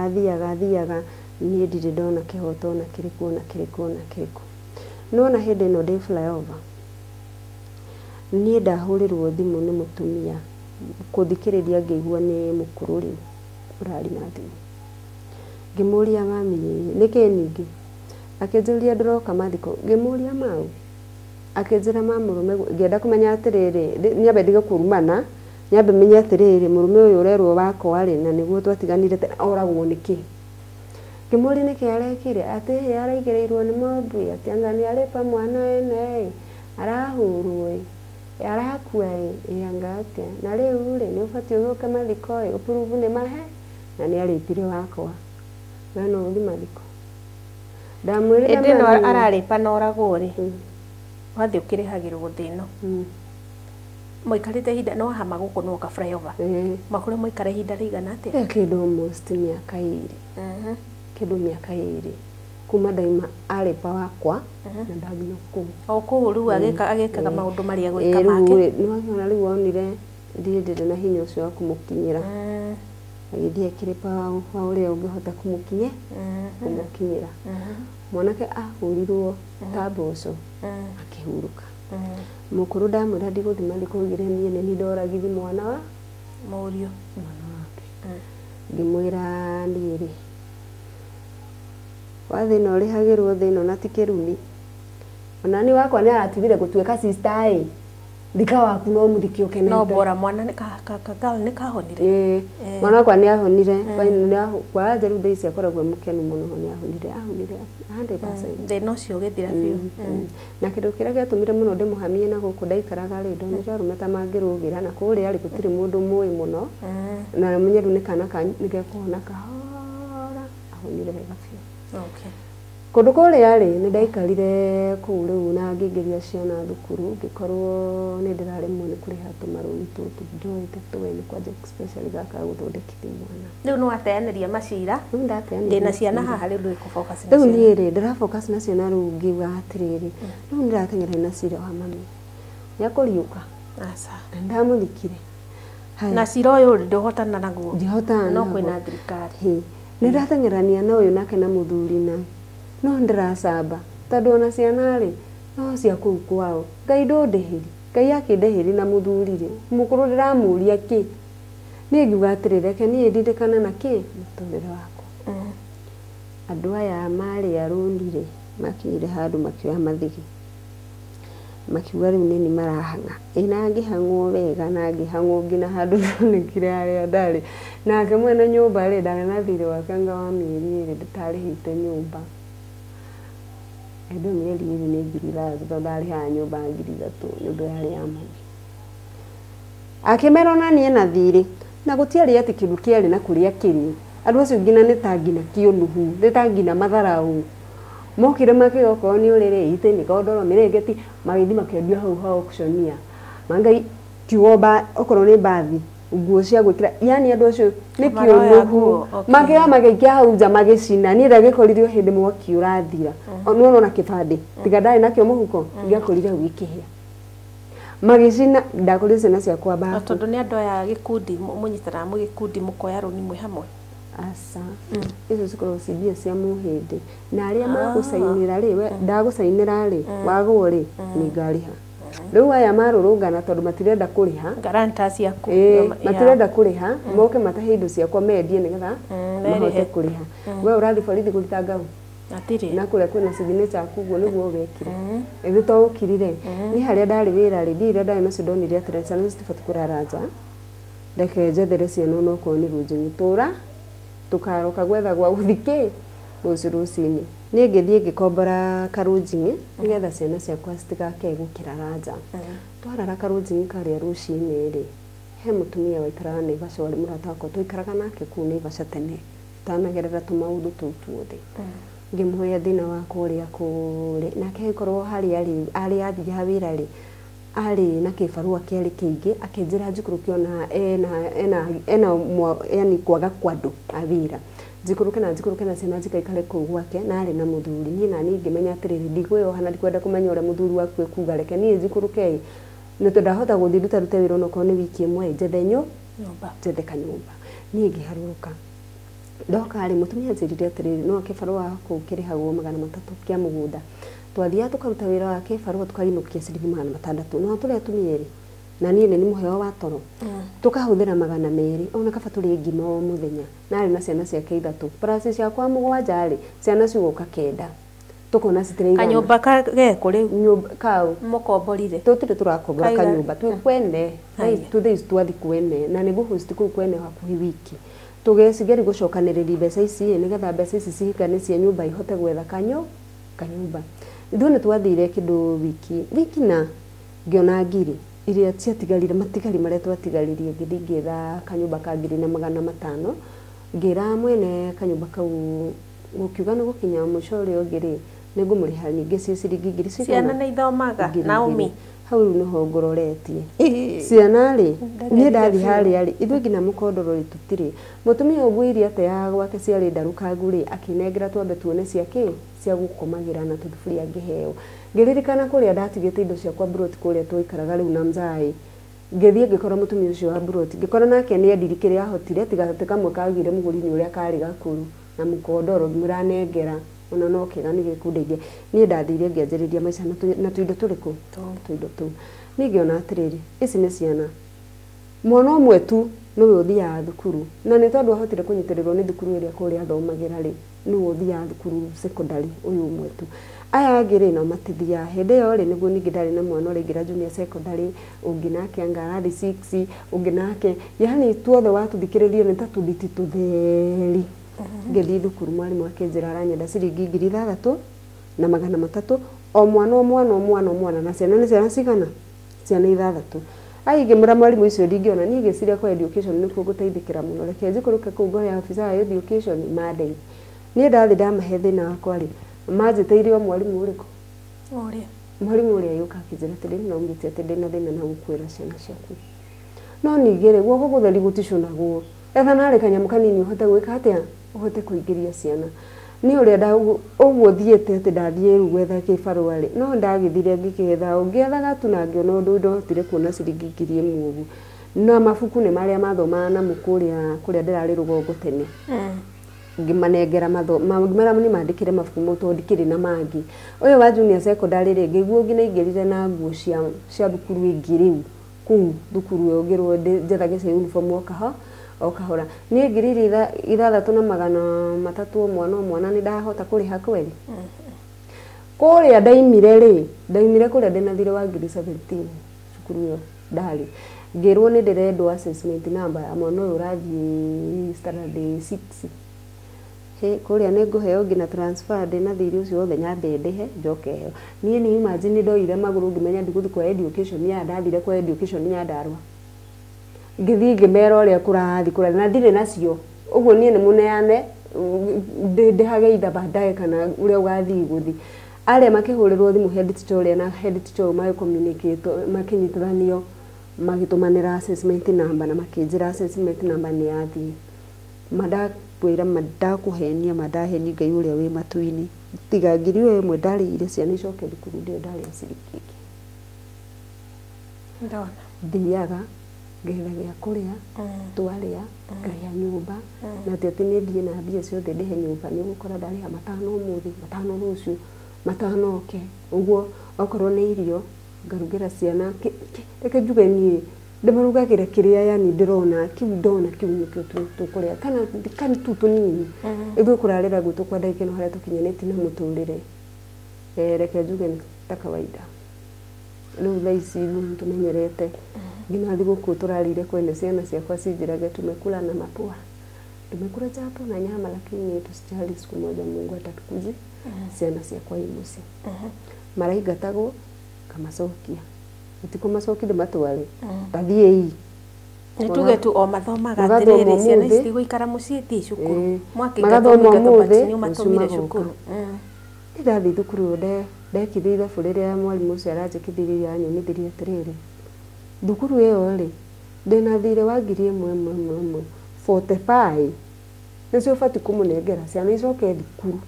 thiaga thiaga niĩ ndirĩ ndona kĩhoto ona kĩrĩkũ ona kĩrĩkũ ona kĩrĩkũ. Nĩwona hĩndĩ ĩno ndĩ flyover, niĩ ndahũrĩrwo thimũ nĩ mũtumia kũthikĩrĩria ngĩigua nĩ mũkũrũ rĩ ũrari na thimũ. Ngĩmũria mami nĩkĩ ningĩ, akĩnjũria ndĩroka mathiko, ngĩmũria mau, akĩnjĩra ma mũrũme, ngĩenda kũmenya atĩrĩrĩ, nyambe ndige kũrumana, nyambe menye atĩrĩrĩ mũrũme ũyũ ũrerwo wakwa rĩ na nĩguo twatiganire tene oragwo nĩkĩ. Ngĩmũria nĩkĩ arekire, atĩ araigĩrĩirwo nĩ mobu, atĩ anga nĩ arĩpa mwana ene, arahũrwo ĩ, arakua ĩ, anga atĩa, na rĩu rĩ nĩ ũbatiĩ ũgĩũke mathiko ĩ, ũpurubu nĩ mahe, na nĩ arĩpire wakwa. We no ũthiĩ mathiko. Ndamwĩrire hĩndĩ ĩno ararĩpa na oragwo rĩ, wathiĩ ũkĩrĩhagĩrwo thĩ ĩno. Mũikarĩte ihinda no hama gũkũ no ka flyover. Makũrĩ mũikara ihinda rĩigana atĩa? Kĩndũ almost mĩaka ĩrĩ. Kĩndũ mĩaka ĩrĩ. Kuma ndaima arĩpa wakwa na ndaginya kũu. O kũu rĩu agĩkaga maũndũ marĩa gwĩka make. Nĩwakĩona rĩu onire ndirĩ ndĩrĩ na hinya ũcio wa kũmũkinyĩra. Agĩthiĩ akĩrĩpa wa ũrĩa ũngĩhota kũmũkinyĩra. Mwanake ahũrirwo ta mboco akĩhurũka. Mũkũrũ ndamwĩra ndigũthiĩ mathiko oigire niĩ nĩ niĩ ndoragithi mwana wa mũriũ mwana wake. Ngĩmwĩra niĩ rĩ wa thĩna ũrĩhagĩrwo thĩna na ti kĩrumi. Ona niĩ wakwa nĩ aratigire gũtuĩka sister ĩ, thika waku no mũthike ũkenete. No bora mwana nĩ nĩ kahonire. Mwana wakwa nĩ ahonire, kwanja rĩu thaa ici akoragwo e mũkenu mũno nĩ ahonire, ahonire 100%. Thĩna ũcio ũgĩthira biũ. Na kĩndũ kĩrĩa gĩatũmire mũno ndĩmũhamie na gũkũ ndaikaraga rĩ, ndonire arũme ta mangĩrũgĩra na kũrĩa rĩ gũtirĩ mũndũ mũĩ mũno, na menye rĩu nĩ kana nĩ gekũhona kahora, ahonire wega biũ. Okay. Kũndũ kũrĩa rĩ nĩ ndaikarire kũu rĩu na ngĩingĩria ciana thukuru, ngĩkorwo nĩ ndĩraremwo nĩ kũrĩha tũmarũni tũtũ njoete twene kwanja especially gaka gũthondekithia mwana. Rĩu nĩ wateanĩria macira. Rĩu ndateanĩria. Ndĩna ciana haha rĩu ndũĩ kũ focus na Rĩu ciana. niĩ rĩ ndĩra focus na ciana rĩu ngiuga atĩrĩrĩ, rĩu nĩndĩrateng'era na cira wa mami. Nĩakũriũka. Aca. Na ndamũthikire. Na cira ũyũ rĩ ndũhotana naguo. Ndihotana No naguo. kwĩna thirikari. Nĩndateng'erania na ũyũ nake na mũthuri na no ndĩracamba tondũ ona ciana rĩ no cia kũu kwao. Ngai ndũndĩhĩri, Ngai akĩndĩhĩri na mũthuri rĩ, mũkũrũ ndĩramũria kĩ, niĩ ngiuga atĩrĩ reke niĩ ndirikane na kĩ mũtũrĩre wakwa. Andũ aya marĩ arũni rĩ makinyire handũ makĩoya mathigi, makiuga rĩu nĩ niĩ marahang'a. Ĩ na ngĩhang'wo wega na ngĩhang'wo nginya handũ ndonekire harĩa ndarĩ. Nake mwene nyũmba rĩ ndarĩ na thirĩ wake anga wa mĩeri ĩrĩ ndatarĩhĩte nyũmba. Hĩndĩ ĩyo mĩeri ĩrĩ nĩ 6,000 tondũ ndarĩhaga nyũmba 3,000, nyũmba yarĩ ya mami. Akĩmera ona niĩ na thirĩ, na gũtiarĩ atĩ kĩndũ kĩarĩ na kũrĩa kĩrĩ. Andũ acio nginya nĩ ta nginya kĩũnuhu, nĩ ta nginya matharaũ. Mokire makiuga okorwo nĩ ũrĩrĩ, itĩ, mĩkondoro, mĩrĩngĩti, magĩthiĩ makĩendia hau ha auctionia. Mangai kiugo okorwo nĩ mbathi, nguo cia gwĩkĩra, yani andũ acio nĩ kĩũnuhu. Makĩoya magĩikia hau nja magĩcina. Niĩ ndagĩkorire o hĩndĩ mwaki ũrathira. Nĩwona ona kĩbandĩ, tiga ndarĩ nakĩo mũhuko, ngĩakorire hau gĩkĩhĩa. Magĩcina, ndakorire ciana ciakwa bafu. Tondũ nĩ andũ aya gĩkundi, mũnyitanaga mwĩ gĩkundi mũkoya rũni mwĩ hamwe. Aca. Icio cikoragwo ci mbia cia mũhĩndĩ. Na arĩa magũcainĩra rĩ, we ndagũcainĩra rĩ, wagwo rĩ, nĩ ngarĩha. Rĩu aya marũrũngana tondũ matirenda kũrĩha. Guarantors ciaku. Matirenda kũrĩha, moke matahe indo ciakwa mendie nĩgetha mahote kũrĩha. We ũrathiĩ borithi kũruta ngau. Atirĩ. Na kũrĩa kwĩna signature yaku ũguo nĩguo wekire. Ĩthĩ to ũkirire. Niĩ harĩa ndarĩ wĩra rĩ, mbia iria ndarĩ nacio ndonire atĩrĩ, ciana citibatiĩ kũrara nja. Reke njethere ciana onokorwo nĩ rũnjinĩ tũra tũkaroka gwetha gwa gũthiĩ rũciũ rũcinĩ. Niĩ ngĩthiĩ ngĩkombora karũnjing'i nĩgetha ciana ciakwa citigakae gũkĩrara nja. Twarara karũnjing'i karĩa rũcinĩ rĩ, He mũtumia waikaraga Naivasha warĩ mũrata wakwa, twaikaraga nake kũu Naivasha tene tanagerera tũmaũndũ tũu tuothe. Ngĩmũhe thĩna wakwa ũrĩa kũrĩ nake, agĩkorwo harĩa arĩ arĩ athiaga wĩra rĩ, arĩ na kĩbarũa kĩarĩ kĩingĩ, akĩnjĩra njikũrũke ona ena yani kwaga kwa andũ a wĩra, njikũrũke na njikũrũke na ciana njikaikare kũu gwake, na arĩ na mũthuri. Niĩ na niĩ ngĩmenya atĩrĩrĩ, ndigwĩyoha na ndikwenda kũmenya ũrĩa mũthuri waku ekuga, reke niĩ njikũrũke ĩ, nĩ tondũ ndahota gũthiĩ ndutarute wĩra onokorwo nĩ wiki ĩmwe, njethe nyũmba, njethe kanyũmba. Niĩ ngĩharũrũka ndoka rĩ, mũtumia anjĩrire atĩrĩrĩ, no kĩbarũa kũu kĩrĩhagwo 300 kĩa mũgũnda. Twathiaga tũkaruta wĩra wa kĩbarũa tũkainũkia ciringi 600, no tũrĩ atumia erĩ na niĩ nĩ mũheo wa toro, tũkahũthĩra 200, ona kaba tũrĩe ngima o mũthenya. Na arĩ na ciana ciake 3 plus ciakwa 7 rĩ, ciana cigũka 9, tukona citiraigana. Kanyũmba kageko rĩu nyũmba kau mũkomborire? Tũtirĩ tũrakombora kanyũmba, twĩ kwene thaa ici twathi kwene, na nĩ ngũhost kũu kwene hakuhĩ wiki, tũgecigeri gũcokanĩrĩria mbeca ici nĩgetha mbeca ici cihikane cia nyũmba ihote gwetha kanyũmba. Ithuĩ nĩ twathire kĩndũ wiki na ngĩona ngiri iria ciatigarire, matigari marĩa twatigaririe, ngĩthiĩ ngĩetha kanyũmba ka 1,500, ngĩra mwene kanyũmba kau gũkiuga nĩ gũkinya mũico ũrĩa ũngĩ rĩ, nĩ ngũmũrĩha ningĩ ci ciringi ngiri cigana. Ciana nĩ ithomaga Naomi? Hau rĩu nĩho ngũroretie ciana rĩ, niĩ ndathiĩ harĩa rĩ, ithuĩ nginya mũkondoro rĩ tũtirĩ. Mũtumia ũguo iria ateaga gwake ciarĩ ndarũkangu rĩ, akĩnengera twambe tuone cia kĩ cia gũkomagĩra na tũthuburia ngĩheo. Ngĩririkana kũrĩa ndatigĩte indo ciakwa mburoti kũrĩa twaikaraga rĩu na mzai, ngĩthiĩ ngĩkora mũtumia ũcio wa mburoti, ngĩkora nake nĩ endiri kĩrĩa ahotire, tiga atĩ kamwe kagire mũgũri nĩ ũrĩa karĩ gakũrũ na mũkondoro ngĩmwĩra nengera ona no kĩega nĩ gĩkũndeithia. Niĩ ndathire ngĩanjĩrĩria maica na tũindo tũrĩkũ tũindo tũu. Niĩ ngĩona atĩrĩrĩ, ici nĩ ciana, mwana ũmwe tu nĩwe ũthiaga thukuru, na nĩ tondũ ahotire kũnyitĩrĩrwo nĩ thukuru ĩrĩa kũrĩa athomagĩra rĩ, nĩwe ũthiaga thukuru secondary, ũyũ ũmwe tu. Aya angĩ rĩ nao matithiaga. Hĩndĩ ĩyo rĩ nĩguo ningĩ ndarĩ na mwana ũraingĩra junior secondary, ũngĩ nake anga arathi 6, ũngĩ nake, yani tuothe watũthikĩrĩria nĩ ta tũnditi tũtheri. Ngĩthiĩ thukuru mwarimũ akĩnjĩra aranyenda ciringi 6,300 o mwana o mwana o mwana o mwana, na ciana nĩ ciana cigana? Ciana 6. Ai ngĩmwĩra mwarimũ icio ndingĩona, niĩ ngĩciria kwa education nĩkuo ngũteithĩkĩra mũno, reke njikũrũke kũu ngore afisa wa education mandeithie. Niĩ ndathiĩ ndamahe thĩna wakwa rĩ, manjĩtĩire o mwarimũ ũrĩkũ? Ũrĩa mwarimũ ũrĩa yũka akĩnjĩra atĩrĩ, no ũmĩte atĩ ndĩna thĩna na gũkuĩra ciana ciaku, no ningĩ rĩ, guoko gũtheri gũticũnagwo, etha narĩ kanyamũ kanini ũhote gwĩka atĩa, ũhote kũingĩria ciana. Nĩ ũrĩa ũguo thiĩte atĩ ndathiĩ rĩu gwetha kĩbarũa rĩ, no ndagĩthire ngĩkĩetha, ngĩethaga tu na ngĩona ũndũ ndahotire kuona ciringi 1,000 ũguo. Na mabuku nĩ marĩa mathomaga namo kũrĩa ndĩrarĩ rũgongo tene, ngĩmanengera ngĩmera nĩ mandĩkĩre mabuku mau tondũ ndikĩrĩ na mangĩ. Ũyũ wa junior secondary rĩ, ngĩiguo nginya aingĩrire na nguo cia thukuru ĩngĩ rĩu kũu thukuru ĩyo ngĩrwo njethage cia uniform o kahora. Niĩ 6,300 o mwana o mwana nĩ ndahota kũrĩha kweri. Kũrĩa ndaimire rĩ, ndaimire kũrĩa ndĩna thirĩ wa 17,000 cukuru ĩyo ndarĩ. Ngĩrwo nĩ ndĩrendwo assessment number ya mwana ũyũ ũrathiĩ standard 6. He kũrĩa nĩ ngũheo nginya transfer ndĩna thirĩ ũcio wothe nyambe ndĩhe njoke heo. Niĩ nĩ imagine ndoire magũrũ ngĩmenya ndigũthiĩ kwa education ya ndathire kwa education Nyandarũa. Ngĩthiĩ ngĩmera ũrĩa kũrathiĩ kũrathiĩ na ndirĩ nacio, ũguo niĩ nĩ mũneane ndĩhage itha baadaye kana ũrĩa ũgathiĩ gũthiĩ. Arĩa makĩhũrĩrwo thimũ head teacher ũrĩa na head teacher ũyũ magĩcommunicate, makĩnyitithanio, magĩtũmanĩra assessment number na makĩnjĩra assessment number nĩ yathiĩ. Mandakwĩra mandakũhenia mandahenia Ngai ũrĩa wĩ matu-inĩ, tiga 1,000 ndarĩire ciana icoke thukuru ndirĩ ndarĩa ciringi ĩngĩ. Ndona thiaga ngetha gĩa kũrĩa, twarĩa, ngarĩha nyũmba, na ti atĩ nĩ thiĩ na mbia ciothe ndĩhe nyũmba, nĩ ũgũkora ndarĩha 5 ũmũthĩ, 5 rũciũ, 5 oke, ũguo okorwo nĩ irio ngarugĩra ciana, reke njuge niĩ ndĩmarugagĩra kĩrĩa yani ndĩrona kĩu ndona kĩu nĩkĩo tũkũrĩa, kana tu tũnini. Ithuĩ kũrarĩra gwitũ kwa ndagĩka ĩno harĩa tũkinyanĩtie na mũtũrĩre, reke njuge nĩ ta kawaida. Rĩu thaa ici tũmenyerete nginya thigũkũ tũrarĩire kwene ciana ciakwa cinjĩrage tumekula na mapua, tumekula chapo na nyama, lakini tusijali, siku moja Mungu atatukuzi. Ciana ciakwa i mũciĩ maraingatagwo kamacokia, ũtikũmacokia ndĩmatware, tathiĩi. Nĩ tuge tu o mathomaga Magathoma atĩrĩrĩ, ciana ũmũthĩ. ici cigũikara mũciĩ thiĩ cukuru. Ĩĩ. Mwakĩingatwo Magathoma mũingatwo, but ũmũthĩ, nĩ rũciũ ũmatũmire magoka. cukuru. Ndathiĩ thukuru ĩyo ndekithia ithabu rĩrĩa mwarimũ ũcio aranjĩkithirie anyomithirie atĩrĩrĩ, thukuru ĩyo rĩ, ndĩna thirĩ wa 1000 ĩmwe ĩmwe ĩmwe 45 nĩcio ũbatiĩ kũmũnengera ciana icoke thukuru,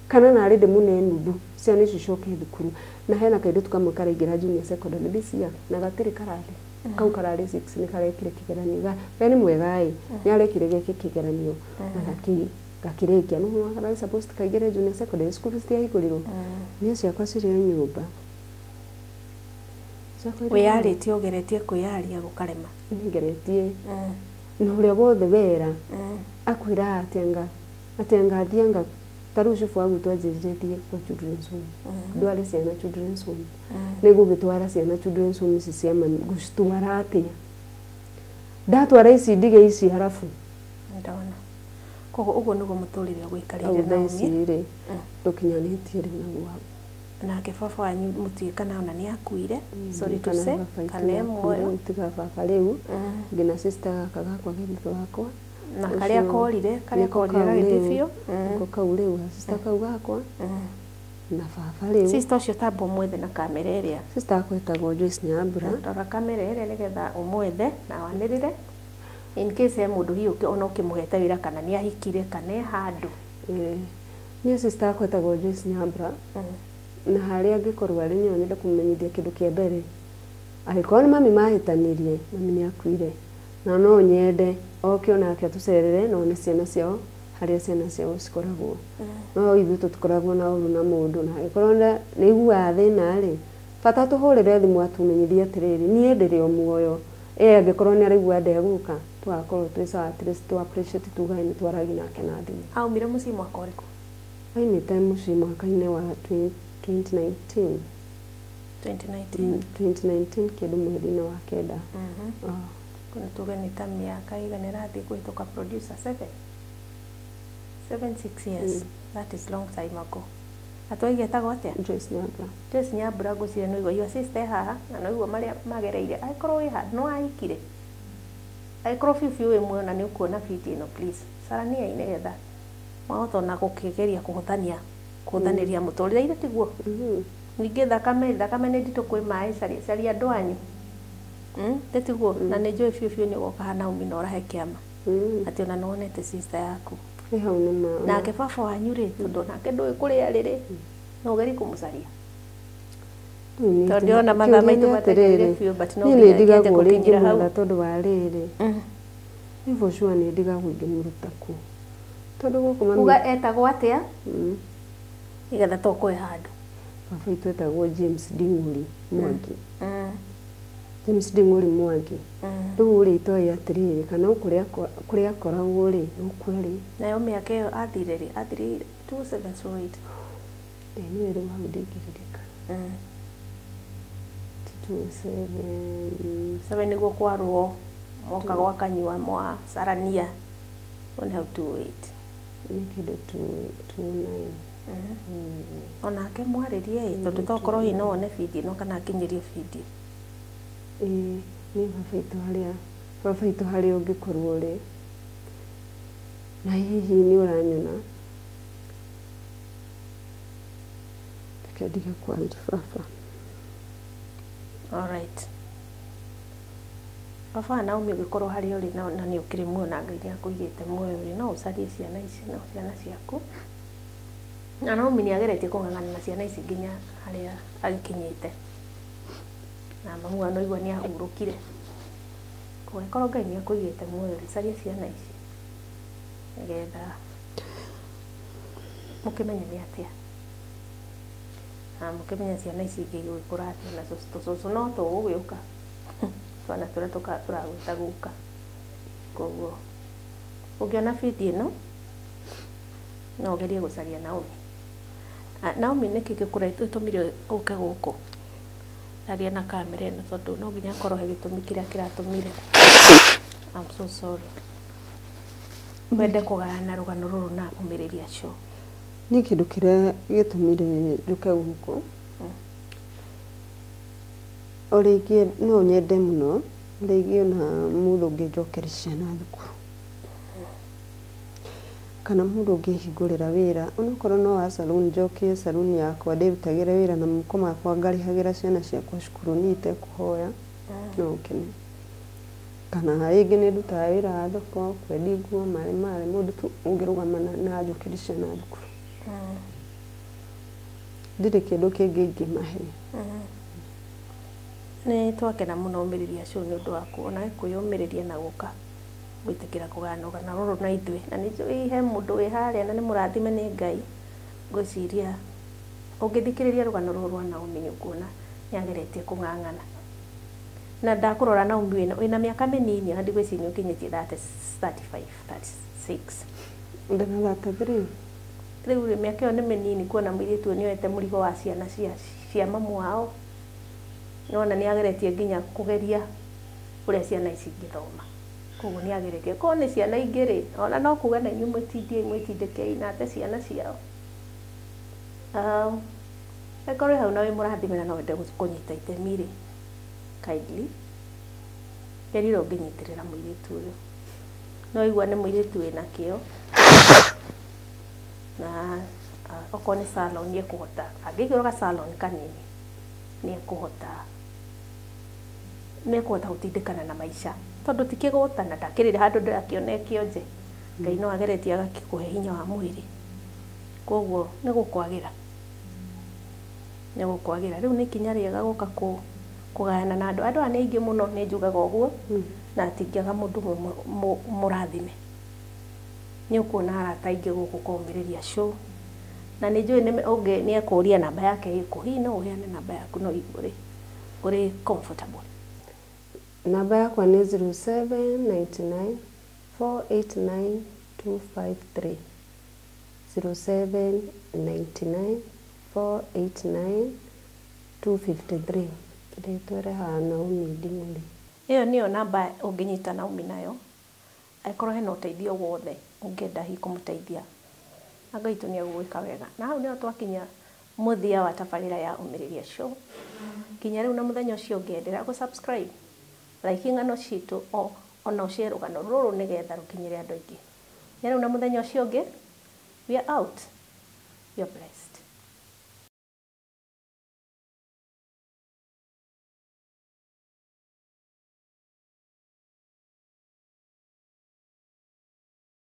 kana narĩ ndĩmũne nuthu ciana icio icoke thukuru. Na hena kairĩtu kamwe karaingĩra junior secondary this year na gatirĩ karathi, kau kararĩ 6 nĩ karekire kĩgeranio, we nĩ mwega ĩ, nĩ arekire geke kĩgeranio na gakĩrĩkia, no kararĩ supposed kaingĩre junior secondary, cukuru citiahingũrirwo. Niĩ ciakwa cirĩ o nyũmba. Ciakwa irĩ o Wĩyarĩtie, ũgeretie kwĩyaria gũkarema. Nĩngeretie na ũrĩa wothe wera akwĩraga atĩ anga athianga ta rĩu cibũ wa gwitũ anjĩrire thiĩ kwa children's home, ndware ciana children's home. Nĩ ngũgĩtwara ciana children's home ici cia mami, ngũcitwara atĩa ndatwara ici ndige ici harabu? Ndona. Koguo ũguo nĩguo mũtũrĩre ũgũikarĩire. Au thaa Naomi. ici rĩ, tũkinyanĩtie rĩ naguo hau. Nake baba wanyu mũtiũĩ kana ona nĩ akuire, sorry to Kana say, baba itũ kana e muoyo. nĩakuire, tiga baba rĩu, nginya sister gaka gakwa ke thutha wakwa. Na karĩa Ũcio korire, karĩa nĩko korire kau gagĩthiĩ rĩu, biũ. nĩko kau rĩu, sister kau gakwa na baba rĩu. Sister ũcio tamba ũmwethe na kamera ĩrĩa. Sister akwa etagwo Joyce Nyambura. Rora kamera ĩrĩa nĩgetha ũmwethe na wanĩrĩre in case he mũndũ hihi ona ũkĩmũhete wĩra, kana nĩ ahikire, kana e handũ. Ĩĩ. Niĩ sister akwa etagwo Joyce Nyambura, na harĩa angĩkorwo arĩ no nyende kũmũmenyithia kĩndũ kĩa mbere, angĩkorwo nĩ mami mahĩtanirie, mami nĩ akuire, na no nyende oke onake atũcerere na one ciana ciao harĩa ciana ciao cikoragwo. No ithuĩ tũtikoragwo na ũru na mũndũ, na angĩkorwo nĩ aiguaga thĩna rĩ, bata tũhũrĩre thimũ atũmenyithie atĩrĩrĩ, niĩ ndĩrĩ o muoyo. Ĩ angĩkorwo nĩ araigua ndegũka, tũgakorwo twĩ sawa, at least tũ appreciate tugage nĩ twaragia nake na thimũ. Aumire mũciĩ mwaka ũrĩkũ? Aumĩte mũciĩ mwaka-inĩ wa 2019. 2019. 2019 kĩndũ mweri-inĩ wa kenda. Kũna tuge nĩ ta mĩaka igana ĩrathiĩ kũhĩtũka, producer, 7 7 6 years. That is long time ago. Na twaige etagwo atĩa? Joyce Nyambura. Joyce Nyambura, ngwĩciria nĩ ũigua your sister e haha na no igua marĩa magereire. Angĩkorwo wĩ handũ no ahikire, angĩkorwo biũ biũ wĩ muoyo na nĩ ũkuona video ĩno, please caraniai nĩgetha mwahota ona gũkĩgeria kũhũthania kũhũthanĩria mũtũrĩre ithe tiguo. Ningĩ thakame nĩ nditũ kwĩ maĩ, caria caria andũ anyu. Tiguo, na nĩ njũĩ biũ biũ nĩ ũgoka haha Naomi na ũrahe kĩama atĩ ona nĩ wonete sister yaku. Ĩ hau nĩ ma. Nake baba wanyu rĩ, tondũ nake ndũĩ kũrĩa rĩ rĩ, no ũgerie kũmũcaria? Rĩu niĩ Tondũ ndĩrona mathaa kĩũria maitũ nĩ mateng'erire atĩrĩrĩ, biũ, but no niĩ nĩ nginya ngende ndigagwo rĩ gũkinyĩra hau. ingĩmwetha tondũ wa rĩrĩ, nĩ for sure nĩ ndigagwo ingĩmũruta kũ, tondũ gũkũ mami Uga etagwo atĩa nĩgetha tokoe handũ. Baba witũ etagwo James Ding'uri Mwangi. James Ding'uri Mwangi. Rĩu rĩ, itoĩ atĩrĩrĩ, kana kũrĩa akoragwo rĩ, gũkũ arĩ. Nayo mĩaka ĩyo athire rĩ, athire 2708? Ĩ niĩ rĩu hau ndingĩririkana. 27. Seven nĩguo kwarwo moka gwa kanyua mwa carania ũyũ nĩ hau 28. Nĩ kĩndũ 29. Onake mwarĩrie ĩ, tondũ tokorwo hihi no one video ĩno kana akinyĩrio video. Ĩĩ, niĩ baba witũ, harĩa baba witũ harĩa ũngĩkorwo rĩ, na hihi nĩ ũranyona, reke ndige kwarĩria baba. Alright. Baba Naomi, ũngĩkorwo harĩa ũrĩ na nĩ ũkĩrĩ muoyo na Ngai nĩ akũigĩte muoyo rĩ, no ũcarie ciana ici, no ciana ciaku. Na Naomi nĩ ageretie kũng'ang'ana na ciana ici nginya harĩa agĩkinyĩte, na mamu wao no igua nĩ ahurũkire. Koguo angĩkorwo Ngai nĩ akũigĩte muoyo rĩ, caria ciana ici nĩgetha mũkĩmenye nĩ atĩa na mũkĩmenye ciana ici ingĩ igũgĩkũra atĩa, na tũcũcũ no tũgũgĩũka, twana tũrĩa tũragwĩta guka. Koguo ũngĩona video ĩno no ũgerie gũcaria Naomi. Ah, Naomi, nĩkĩ gĩtũmire ũke gũkũ? Aria na kamera ĩno tondũ no nginya akorwo he gĩtũmi kĩrĩa kĩratũmire, I'm so sorry, wende kũgayana rũgano rũrũ na ũmĩrĩria show. Niĩ kĩndũ kĩrĩa gĩtũmire njũke gũkũ, o rĩngĩ no nyende mũno Rĩngĩ ona mũndũ ũngĩnjokeria ciana thukuru kana mũndũ ũngĩhingũrĩra wĩra, onokorwo no wa salon, njokie salon yakwa, ndĩrutagĩre wĩra na moko makwa, ngarĩhagĩra ciana ciakwa cukuru niĩ itekũhoya, no ngene. Kana rĩngĩ nĩ ndutaga wĩra wa thoko, kwendia nguo, marĩ marĩ, mũndũ tu ũngĩrũgama na anjokerie ciana thukuru. Ndirĩ kĩndũ kĩngĩ ingĩmahe. Nĩ twakena mũno ũmĩrĩria acio nĩ ũndũ waku onawe kwĩyũmĩrĩria na gũka gwĩtĩkĩra kũgayana rũgano rũrũ na ithuĩ. Na nĩ njũĩ he mũndũ wĩ harĩa na nĩ mũrathime nĩ Ngai. Ngwĩciria ũngĩthikĩrĩria rũgano rũrũ rwa Naomi nĩ ũkuona nĩ ageretie kũng'ang'ana. Na ndakũrora Naomi, wĩna mĩaka mĩnini, ona ndigwĩciria nĩ ũkinyĩtie 30, 35, 36. Ndĩna 33. Rĩu rĩ, mĩaka ĩyo nĩ mĩnini kuona mũirĩtu ũyũ nĩoete mũrigo wa ciana cia mamu wao. Nĩwona nĩ ageretie nginya kũgeria ũrĩa ciana ici ingĩthoma. Koguo nĩ ageretie. Korwo nĩ ciana ingĩ rĩ, ona no kuga na inyuĩ mwĩtindie, mwĩtindĩkei na ate ciana ciao. Angĩkorwo wĩ hau na wĩ mũrathime na no wende kũnyita itemi rĩ, kindly geria ũrĩa ũngĩnyitĩrĩra mũirĩtu ũyũ. No igua nĩ mũirĩtu wĩna kĩo na okorwo nĩ salon nĩ ekũhota, angĩigĩrwo ga salon kanini nĩ ekũhota gũtindĩkana na maica, tondũ ti kĩgũta na ndakĩrĩ handũ ndĩrakĩona kĩonje. Ngai no ageretie agakĩkũhe hinya wa mwĩrĩ, koguo nĩ gũkwagĩra, nĩ gũkwagĩra. Rĩu nĩ ikinya rĩega gũka kũgayana na andũ. Andũ aya nĩ aingĩ mũno, nĩ njugaga ũguo, na hatingĩaga mũndũ mũrathime. Nĩ ũkuona arata aingĩ gũkũ kũmĩrĩria show, na nĩ njũĩ ũngĩ nĩ ekũria namba yake ĩkũ. Hihi no ũheane namba yaku no igue ũrĩ comfortable? Namba yakwa nĩ 0799 489 253, 0799 489 253. Rĩtwa rĩhaana Naomi Nding'ũri. Ĩyo nĩyo namba ũngĩnyita Naomi nayo angĩkorwo hena ũteithio wothe ũngĩenda hihi kũmũteithia, na Ngai witũ nĩ egũgwĩka wega. Na hau nĩho twakinya mũthia wa tabarĩra ya Ũmĩrĩria Show. Kinya rĩu na mũthenya ũcio ũngĩ, endelea gũ subscribe, like ng'ano citũ, ona ũshare rũgano rũrũ nĩgetha rũkinyĩre andũ aingĩ. Kinya rĩu na mũthenya ũcio ũngĩ, we are out. You're blessed.